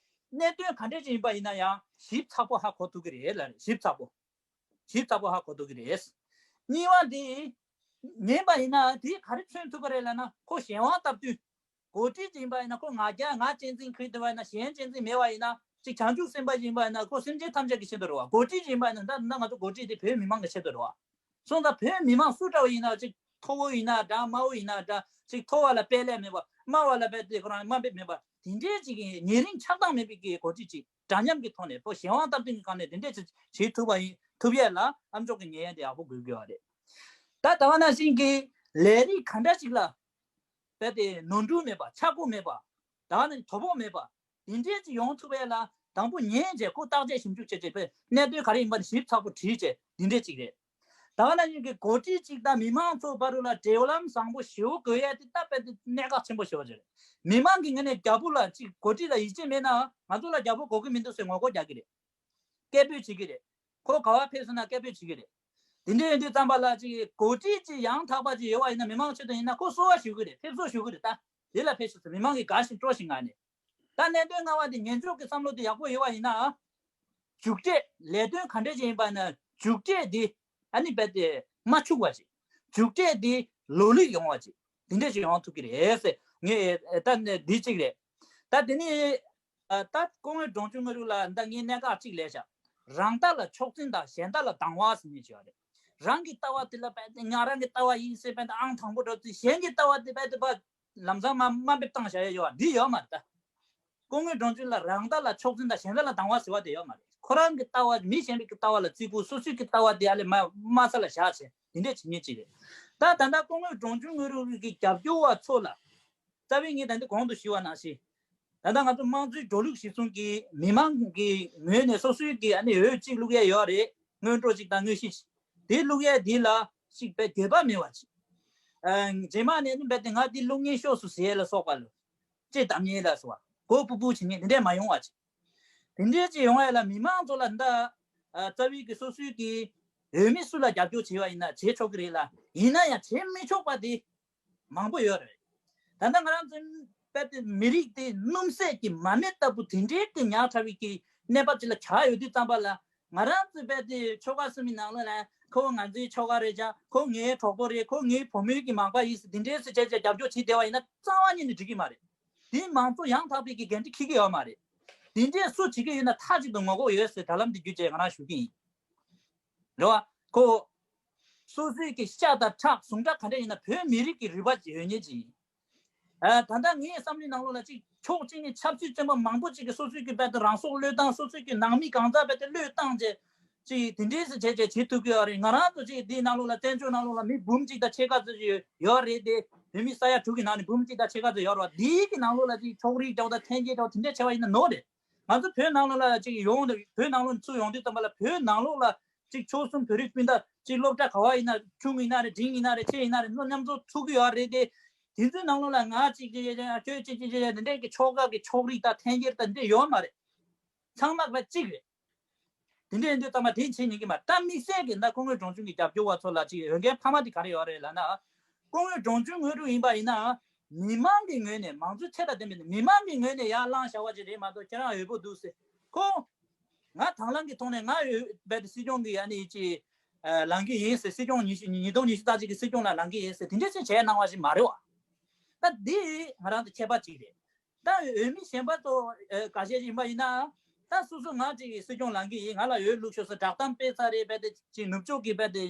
གནད་དོན་ག་འདྲ་ཅིག་ཡིན་པ་ཡིན་ན་ཡང་ཞིབ་ཚགས་པོ་ཧ་གོ་ཐུབ་ཀྱི་རེད་ལབ་རེད། ཞིབ་ཚགས་པོ། ཞིབ་ཚགས་པོ་ཧ་གོ་ཐུབ་ཀྱི་རེད། གཉིས་པ་དེ། ཉན་པ་ཡིན་ན་དེ་ག་རེ་མཚོན་ཐུབ་ཀྱི་རེད་ལབ་ན། ཁོ་གཞན་དབང་སྟབས་བསྟུན། འགོ་ཁྲིད་ཅིག་ཡིན་པ་ཡིན་ན། ཁོ་ང་རྒྱལ་ང་གཅེས་འཛིན་ཁུར་བསྡད་པ་ཡིན་ན། གཞན་གཅེས་འཛིན་མེད་པ་ཡིན་ན། ཅིག་བྱང་ཆུབ་སེམས་དཔའ་ཞིག་ཡིན་པ་ཡིན་ན། ཁོ་སེམས་ཅན་ཐམས་ཅད་ཀྱི་ཆེད་དུ་རེད་བ། འགོ་ཁྲིད་ཅིག་ཡིན་པ་ཡིན་ན། ད་ད་ང་ཚོ་འགོ་ཁྲིད་དེ་བོད་མི་མང་གི་ཆེད་དུ་རེད་བ། སོང་ཙང་བོད་མི་མང་སུ་འདྲ་བ་ཡིན་ན། ཅིག་མཐོ་བོ་ཡིན་ན་འདྲ། དམའ་བོ་ཡིན་ན་འདྲ། ཅིག་མཐོ་བ་ལ་དཔེ་ལེགས་མེད་པ། དམའ་བ་ལ་དཔེ་དེ་ཁོ་རང་དམའ་འབེབས་མེད་པ། དེ་འདྲའི་ཅིག་གི་ཉེ་རིང་ཆགས་སྡང་མེད་པའི་གི་འགོ་ཁྲིད་ཅིག་འདྲ་མཉམ་གྱི་ཐོག་ནས། ཁོ་གཞན་དབང་སྟབས་བསྟུན་གྱི་སྒང་ནས་དེ་འདྲས་ཅིག་བྱེད་ཐུབ་པ་ཡིན། ཐུབ་ཡས་ལ་ཨ་མཆོག་གི་ཉན་ཡས་དེ་ཡག་པོ་དགོས་ཀྱི་ཡོད་རེད། ད་ད་ག་ནང་བཞིན་གྱི་ལས་རིགས་ག་འདྲ་ཅིག་ལ་རྦད་དེ་ནོར་འཁྲུལ་མེད་པ། ཆག་སྒོ་མེད་པ། ད་ག་ནང་དོ་ཕོག་མེད་པ། དེ་འདྲས་ཅིག་ཡོང་ཐུབ་ཡས་ལ་དང་པོ་ཉན་བྱས། ཁོ་བརྟག་དཔྱད་ཞིབ་འཇུག་བྱས་བྱས། དཔེ་གནད་དོན་ག་རེ་ཡིན་པ་ནི་ཞིབ་ཚགས་པོ་དྲིས་བྱས། དེ་འདྲས་ཅིག་རེད། ད་ག་ནང་བཞིན་གྱི་འགོ་ཁྲིད་ཅིག་དང་མི་མང་ཚོ་བར་ལ་འབྲེལ་ལམ་བཟང་པོ་ཞེ་པོ་དགོས་ཡས་དེ་ད་རྦད་དེ་གནད་འགག་ཆེན་པོ་ཞེ་པོ་ཅིག་རེད། མི་མང་གི་ངོས་ནས་རྒྱལ་པོ་ལ་ཅིག་འགོ་ཁྲིད་ལ་ཡིད་ཆེས་མེད་ན། ང་ཚོ་ལ་རྒྱལ་པོ་དགོས་ཀྱི་མི་འདུག་ཟེར་ངོ་རྒོལ་རྒྱག་གི་རེད། སྐད་འབོད་བྱེད་ཀྱི་རེད། ཁོ་ག་པར་ཕེབས་སོང་ན་སྐད་འབོད་བྱེད་ཀྱི་རེད། དེ་འདྲ་ཡིན་དུས་ཙམ་པ་ལ་ཅིག་འགོ་ཁྲིད་ཅིག་ཡང་དག་པ་ཅིག་ཡོད་པ་ཡིན་ན། མི་མང་ཆེད་དུ་ཡིན་ན། ཁོ་གསོལ་བ་ཞུ་གི་རེད། ཕེབས་བསུ་ཞུ་གི་རེད། ད་དེ་ལ་ཕེབས་ཤོག་ཟེར། མི་མང་གིས་དགའ་ཞིང་སྤྲོ་ཞིང་ངང་ནས། ད་གནད་དོན་ལྔ་པ་དེ། ཉན་འཇོག་གི་བསམ་བློ་དེ་ཡག་པོ་ཡོད་པ་ཡིན་ན། མཇུག་འབྲས། ལས་དོན་ག་འདྲ་ཅིག་ཡིན་པ་ན་མཇུག་འབྲས་དེ་ཨ་ནི་རྦད་དེ་མ་འཆུག་པ་ཅིག་མཇུག་འབྲས་དེ་ལོ་ལེགས་ཡོང་བ་ཅིག་དེ་འདྲ་ཅིག་ཡོང་ཐུབ་ཀྱི་རེད་ཟེར། ངས་ད་ནས་འདི་གཅིག་རེད། ད་དེ་ནས་ཨ་ད་སྐུ་ངོ་འབྲོང་ཆུང་ངོ་རུ་ལ་ད་ངས་གནད་འགག་གཅིག་ལས་བཞག་རང་ལྟ་ལ་ཕྱོགས་འཛིན་དང་གཞན་ལྟ་ལ་སྡང་བ་ཟེར་མཁན་ཅིག་ཡོད་རེད། རང་གི་ལྟ་བ་དེ་ལ་རྦད་དེ་ང་རང་གི་ལྟ་བ་ཡིན་ཟེར་རྦད་དེ་ཨང་དང་པོ་འགྲོ་དུས། གཞན་གྱི་ལྟ་བ་དེ་རྦད་དེ་ཕར་ལམ་སང་མ་དམའ་འབེབས་བཏང་བཞག་ཡས་ཡོད་པ་འདི་ཡོད་མ་རེད་ད། སྐུ་ངོ་འབྲོང་ཆུང་ལ་རང་ལྟ་ལ་ཕྱོགས་འཛིན་དང་གཞན་ལྟ་ལ་སྡང་བ་ཟེར་བ་དེ་ཡོད་མ་རེད། ཁོ་རང་གི་ལྟ་བ། མི་གཞན་པའི་གི་ལྟ་བ་ལ་བརྩི་བཀུར། སོ་སོའི་གི་ལྟ་བ་དེ་ཨ་ལས་མ་དམའ་ས་ལ་བཞག་བྱས་དེ་འདྲས་བྱེད་མཁན་ཅིག་རེད། ད་ད་ལྟ་སྐུ་ངོ་འབྲོང་ཆུང་ངོ་རུ་གི་རྒྱབ་སྐྱོར་བ་ཚོ་ལ། རྩ་བའི་ངས་ད་འདི་གོང་དུ་ཞུས་པ་ནང་བཞིན། ད་ལྟ་ང་ཚོ་དམངས་གཙོའི་འགྲོ་ལུགས་གཞིར་བཟུང་གིས་མི་མང་གི་ངོས་ནས་སོ་སོའི་གི་ཨ་ནི་འོས་གཅིག་བླུག་ཡས་ཡོད་རེད། སྔོན་འགྲོ་གཅིག་དང་དངོས་གཞི་གཅིག་དེ་བླུག་ཡས་དེ་ལ་གཅིག་དཔེ་འགྱོད་པ་མེད་པ་ཅིག་ཨ། རྗེས་མ་ནས་ནི་རྦད་དེ་ང་འདི་བླུག་མཁན་ཤོག་ཟེར་ཡས་ལ་སོགས་པ་ལ། ལྕེ་བསྡམ་མཁན་ལ་སོགས་པ། མགོ་སྤུབ་སྤུབ་བྱེད་མཁན་དེ་འདྲས་མ་ཡོང་བ་ཅིག་དེ་འདྲས་ཅིག་ཡོང་ཡས་ལ་མི་མང་ཚོ་ལ་ད་ཨ་རྩ་བའི་གི་སོ་སོའི་གི་འོས་མི་སུ་ལ་རྒྱབ་སྐྱོར་བྱས་པ་ཡིན་ན་བྱེད་ཆོག་གི་རེད་ལ། ཡིན་ན་ཡང་བྱེད་མི་ཆོག་པ་དེ་མང་པོ་ཡོད་རེད། ད་ལྟ་ང་རང་ཚོ་རྦད་དེ་མི་རིགས་དེ་སྣུམ་ཟད་ཀྱི་མ་སྨད་ལྟ་བུ་དེ་འདྲའི་གི་ཉག་ཕྲ་བའི་གི་གནས་བབ་ཅིག་ལ་ཆགས་ཡོད་དུས་ཙམ་པ་ལ། ང་རང་ཚོ་རྦད་དེ་ཆོལ་ཁ་གསུམ་གྱི་ནང་ལོགས་ལ་ཁོ་ང་ཚོའི་ཆོལ་ཁ་རེད་ཤག་ཁོ་ངའི་གྲོགས་པོ་རེད། ཁོ་ངའི་བུ་མོའི་གི་མག་པ་ཡིན་ཟེར་དེ་འདྲས་སུ་བྱས་བྱས་རྒྱབ་སྐྱོར་བྱེད་བསྡད་པ་ཡིན་ན་རྩ་བ་ཉིད་ནས་འགྲིག་གི་མ་རེད། དེ་མང་གཙོ་ཡང་དག་པའི་གི་འགན་འཁྲི་འཁྱེར་གི་ཡོད་མ་རེད། དེ་འདྲས་སུ་བྱེད་ཀྱི་ཡོད་ན་མཐའ་གཅིག་ཏུ་ངོ་ལྐོག་ཡོད་ཟེར་ད་ལམ་འདི་བརྒྱུད་བྱས་ང་རང་ཞུ་གི་ཡིན། རེད་བ། ཁོ་སོ་སོའི་གི་ཤ་དང་ཁྲག་ཟུངས་ཁྲག་ག་འདྲ་ཡིན་ན་བོད་མི་རིགས་ཀྱི་རུས་པ་ཡོད་མཁན་ཅིག་ཡིན། ཨ། ད་ལྟ་ངའི་བསམ་བློའི་ནང་ལོགས་ལ་ཅིག་ཕྱོགས་གཅིག་ནས་ཆབ་སྲིད་བཙོན་པ་མང་པོ་ཅིག་གིས་སོ་སོའི་གི་རྦད་དེ་རང་སྲོག་བློས་བཏང་། སོ་སོའི་གི་ནང་མི་གང་ཟག་རྦད་དེ་བློས་བཏང་བྱས་ཅིག་དེ་འདྲས་སུ་བྱས་བྱས་བྱེད་ཐུབ་ཀྱི་ཡོད་རེད། ང་རང་ཚོ་ཅིག་འདིའི་ནང་ལོགས་ལ་བཙན་བྱོལ་ནང་ལོགས་ལ་མི་འབུམ་གཅིག་དང་ཕྱེད་ཀ་ཙམ་ཅིག་ཡོད་རེད་དེ། བོད་མི་ས་ཡ་དྲུག་གི་ནང་ནས་འབུམ་གཅིག་དང་ཕྱེད་ཀ་ཙམ་ཡོད་རེད་བ། འདིའི་གི་ནང་ལོགས་ལ་ཅིག་ཕྱོགས་རིས་འདྲ་བོ་དང་འཐེན་འཁྱེར་འདྲ་བོ་དེ་འདྲས་བྱས་པ་ཡིན་ན་ནོར་རེད། ང་ཚོ་བོད་ནང་ལོགས་ལ་ཅིག་ཡོང་། བོད་ནང་ལོགས་ནས་ཚུར་ཡོང་དུས་ཙམ་པ་ལ་བོད་ནང་ལོགས་ལ་ཅིག་ཆོལ་གསུམ་བོད་རིགས་སྤུན་ཟླ་ཅིག་སློབ་གྲྭ་ག་བ་ཡིན་ན། ཁྱུང་ཡིན་ན་རེད། འབྲིང་ཡིན་ན་རེད། ཆེ་ཡིན་ན་རེད། མཉམ་འཛོམས་ཚུགས་ཀྱི་ཡོད་རེད་དེ། དེ་ཚོའི་ནང་ལོགས་ལ་ང་ཅིག་ཅིག་ཅིག་ཁྱོད་ཅིག་ཅིག་ཅིག་དེ་འདྲའི་གི་ཆོལ་ཁ་གི་ཕྱོགས་རིས་དང་འཐེན་འཁྱེར་དང་འདི་འདྲ་ཡོད་མ་རེད། ཚང་མ་བ་གཅིག་རེད། དེ་འདྲ་ཡིན་དུས་ཙམ་པ་དེ་བྱེད་ཉན་གི་མ། ད་དམིགས་བསལ་གྱི་ད་སྐུ་ངོ་འབྲོང་ཆུང་གི་རྒྱབ་སྐྱོར་བ་ཚོ་ལ་ཅིག་འོས་འགན་འཕར་མ་དེ་ག་རེ་ཡོད་རེད་ལབ་ན། སྐུ་ངོ་འབྲོང་ཆུང་ངོ་རུ་ཡིན་པ་ཡིན་ན། མི་མང་གི་ངོས་ནས། མང་གཙོའི་ཚད་དང་ལྡན་པའི་མི་མང་གི་ངོས་ནས་ཡར་བླངས་བཞག་པ་ཅིག་རེད་མ་གཏོགས། ཁྱེད་རང་འོས་པོ་འདུག་ཟེར། ཁོ་ ང་དང་བླངས་ཀྱི་ཐོག་ནས་ང་འོས་རྦད་དེ་སྲིད་སྐྱོང་གི་ཨ་ནི་ཅི་ལངས་ཀྱི་ཡིན་ཟེར། སྲིད་སྐྱོང་ཉི་ཤུ་ཉིས་སྟོང་ཉི་ཤུ་རྩ་གཅིག་གི་སྲིད་སྐྱོང་ལ་ལངས་ཀྱི་ཡིན་ཟེར་དེ་འདྲ་ཅིག་བྱས་གནང་བ་ཞིག་མ་རེད་བ། ད་འདི་ང་རང་ཚོ་ཁྱད་པར་ཅིག་རེད། ད་འོས་མི་གཞན་པ་ཚོ་ཨ་ཁ་ཤས་ཡིན་པ་ཡིན་ན། ད་སོ་སོ་ང་ཅིག་སྲིད་སྐྱོང་ལངས་ཀྱི་ཡིན། ང་ལ་འོས་བླུགས་ཤོག་ཟེར་བསྒྲགས་གཏམ་སྤེལ་ཚར་རེད། རྦད་དེ་ཅིག་ནུབ་ཕྱོགས་ཀྱི་རྦད་དེ་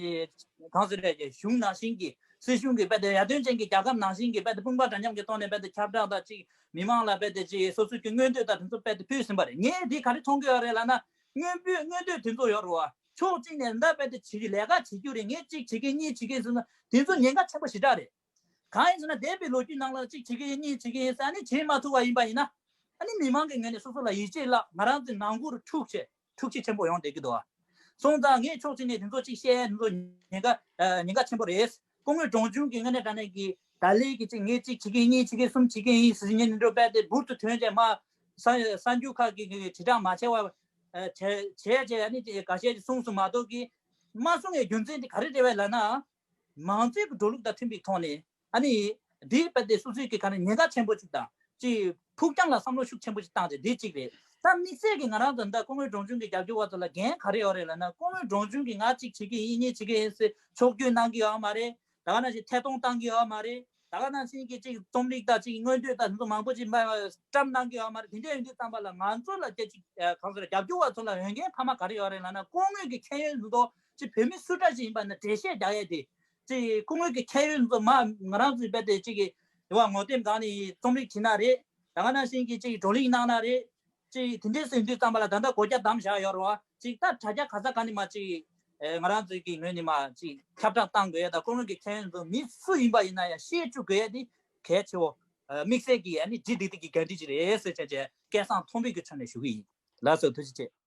གང་ཟེར་རེད། གཞུང་ནང་བཞིན་གྱི་སྲིད་གཞུང་གི་རྦད་དེ་ཡར་ཐོན་ཅན་གྱི་རྒྱལ་ཁབ་ནང་བཞིན་གྱི་རྦད་དེ་དཔུང་པ་འདྲ་མཉམ་གྱི་ཐོག་ནས་རྦད་དེ་ཁྱབ་བསྒྲགས་དང་ཅིག་མི་མང་ལ་རྦད་དེ་ཅིག་སོ་སོ་གི་མངོན་འདོད་དང་དེ་ཚོ་རྦད་དེ་ཕུལ་ཟིན་པ་རེད། ངས་འདི་ག་རེ་མཐོང་གི་ཡོད་རེད་ལབ་ན། མངོན་འདོད་མངོན་འདོད་དེ་ཚོ་ཡོད་རེད་བ། ཕྱོགས་གཅིག་ནས་ད་རྦད་དེ་བྱེད་ཀྱི་ལས་ཀ་བྱེད་རྒྱུ་རེད། ངས་གཅིག་བྱེད་ཀྱི་གཉིས་བྱེད་ཀྱི་ཟེར་ན་དེ་ཚོ་ཉེན་ཁ་ཆེན་པོ་ཞེ་དྲག་རེད། གང་ཡིན་ཟེར་ན་འདས་པའི་ལོ་རྒྱུས་ནང་ལ་གཅིག་བྱེད་ཀྱི་ཡིན། གཉིས་བྱེད་ཀྱི་ཡིན་ཟེར་ཨ་ནི་བྱེད་མ་ཐུབ་པ་ཡིན་པ་ཡིན་ན། ཨ་ནི་མི་མང་གི་ངོས་ནས་སོ་སོ་ལ་ཡིད་ཆེས་བརླག་ང་རང་ཚོའི་ནང་ཁུལ་འཁྲུག་ཆེ་འཁྲུག་ཆེ་ཆེན་པོ་ཡོང་བསྡད་ཀྱི་འདུག་བ། སོང་ཙང་ངས་ཕྱོགས་གཅིག་ནས་དེ་ཚོ་གཅིག་བཤད། དེ་ཚོ་ཉེན་ཁ་ཨ་ཉེན་ཁ་ཆེན་པོ་རེད། སྐུ་ངོ་འབྲོང་ཆུང་གི་ངོས་ནས་དྲང་གནས་ཀྱི་ད་ལན་གྱི་གཅིག་ངས་གཅིག་བྱེད་ཀྱི་ཡིན། གཉིས་བྱེད་ཀྱི་ཡིན། གསུམ་བྱེད་ཀྱི་ཡིན་ཟེར་ཉན་འགྲོ་རྦད་དེ་འབུར་དུ་ཐོན་བྱས་མ་གསར་གསར་འགྱུར་ཁག་གི་གི་དྲིལ་བསྒྲགས་མ་བྱས་པ་ཨ་བྱས་བྱས་བྱས་ཨ་ནི་དེ་འགའ་ཤས་ཀྱིས་གསུངས་སོང་མ་གཏོགས་ཀྱི་མ་གསུངས་པའི་རྒྱུ་མཚན་དེ་ག་རེ་རེད་བས་ལབ་ན། མང་གཙོའི་གི་འགྲོ་ལུགས་དང་མཐུན་པའི་ཐོག་ནས་ཨ་ནི་འདིའི་རྦད་དེ་སོ་སོའི་གི་ག་ནས་ཉེན་ཁ་ཆེན་པོ་ཅིག་དང་ཅིག་ཕུགས་རྒྱང་ལ་བསམ་བློ་ཤུགས་ཆེན་པོ་ཅིག་བཏང་བྱས་འདི་གཅིག་རེད། ད་དམིགས་བསལ་གྱི་ང་རང་ཚོ་ད་སྐུ་ངོ་འབྲོང་ཆུང་གི་རྒྱབ་སྐྱོར་བ་ཚོ་ལ་འགན་ག་རེ་ཡོད་རེད་ལབ་ན། སྐུ་ངོ་འབྲོང་ཆུང་གིས་ང་གཅིག་བྱེད་ཀྱི་ཡིན། གཉིས་བྱེད་ཀྱི་ཡིན་ཟེར་ཕྱོགས་བསྐྱོད་གནང་གི་ཡོད་མ་རེད། ད་ག་ནང་བཞིན་ཐད་གཏོང་བཏང་གི་ཡོད་མ་རེད། ད་ག་ནང་བཞིན་གྱི་ཅིག་རྩོམ་རིག་དང་ཅིག་མངོན་འདོད་དང་དེ་ཚོ་མང་པོ་ཅིག་མ་བཀྲམ་གནང་གི་ཡོད་མ་རེད། དེ་འདྲ་ཡིན་དུས་ཙམ་པ་ལ་ང་ཚོ་ལ་སྐད་ཅིག་གང་ཟེར་རྒྱབ་སྐྱོར་བ་ཚོ་ལ་འོས་འགན་འཕར་མ་ག་རེ་ཡོད་རེད་ལབ་ན། སྐུ་ངོ་གི་ཁྱད་ཡོན་ཚོ་ཅིག་བོད་མི་སུ་འདྲ་ཞིག་ཡིན་པ་ན་འགྲེལ་བཤད་རྒྱག་ཡས་དེ། ཅིག་སྐུ་ངོ་གི་ཁྱད་ཡོན་ཚོ་མ་ང་རང་ཚོའི་རྦད་དེ་ཅིག་གི་རེ་བ་ངོ་དེབ་སྒང་ནས་རྩོམ་རིག་བྲིས་ན་རེད། ད་ག་ནང་བཞིན་གྱི་ཅིག་བགྲོ་གླེང་གནང་ན་རེད། ཅིག་དེ་འདྲས་སེ་ཡིན་དུས་ཙམ་པ་ལ་ད་ལྟ་སྒོ་རྒྱ་བསྡམས་བཞག་ཡོད་རེད་བ། ཅིག་ད་དྲ་རྒྱ་ག་ས་ག་ནས་མ་ཅིག་ཨེ་ང་རང་ཚོའི་གི་ངོས་ནས་མ་ཅིག་ཁྱབ་བསྒྲགས་བཏང་དགོས་ཡ་དང་སྐུ་ངོ་གི་ཁྱད་ཡོན་ཚོ་མི་སུ་ཡིན་པ་ཡིན་ན་ཡང་ཤེས་བཅུག་དགོས་ཡ་དེ་གལ་ཆེ་བོ། ཨ་དམིགས་བསལ་གྱི་ཨ་ནི་ལྗིད་ཏིག་ཏིག་གི་འགན་འཁྲི་ཅིག་རེད་ཟེར་བྱས་བྱས་སྐད་གསང་མཐོན་པོའི་གི་ཚུལ་ནས་ཞུ་གི་ཡིན། ལགས་སོ། ཐུགས་རྗེ་ཆེ།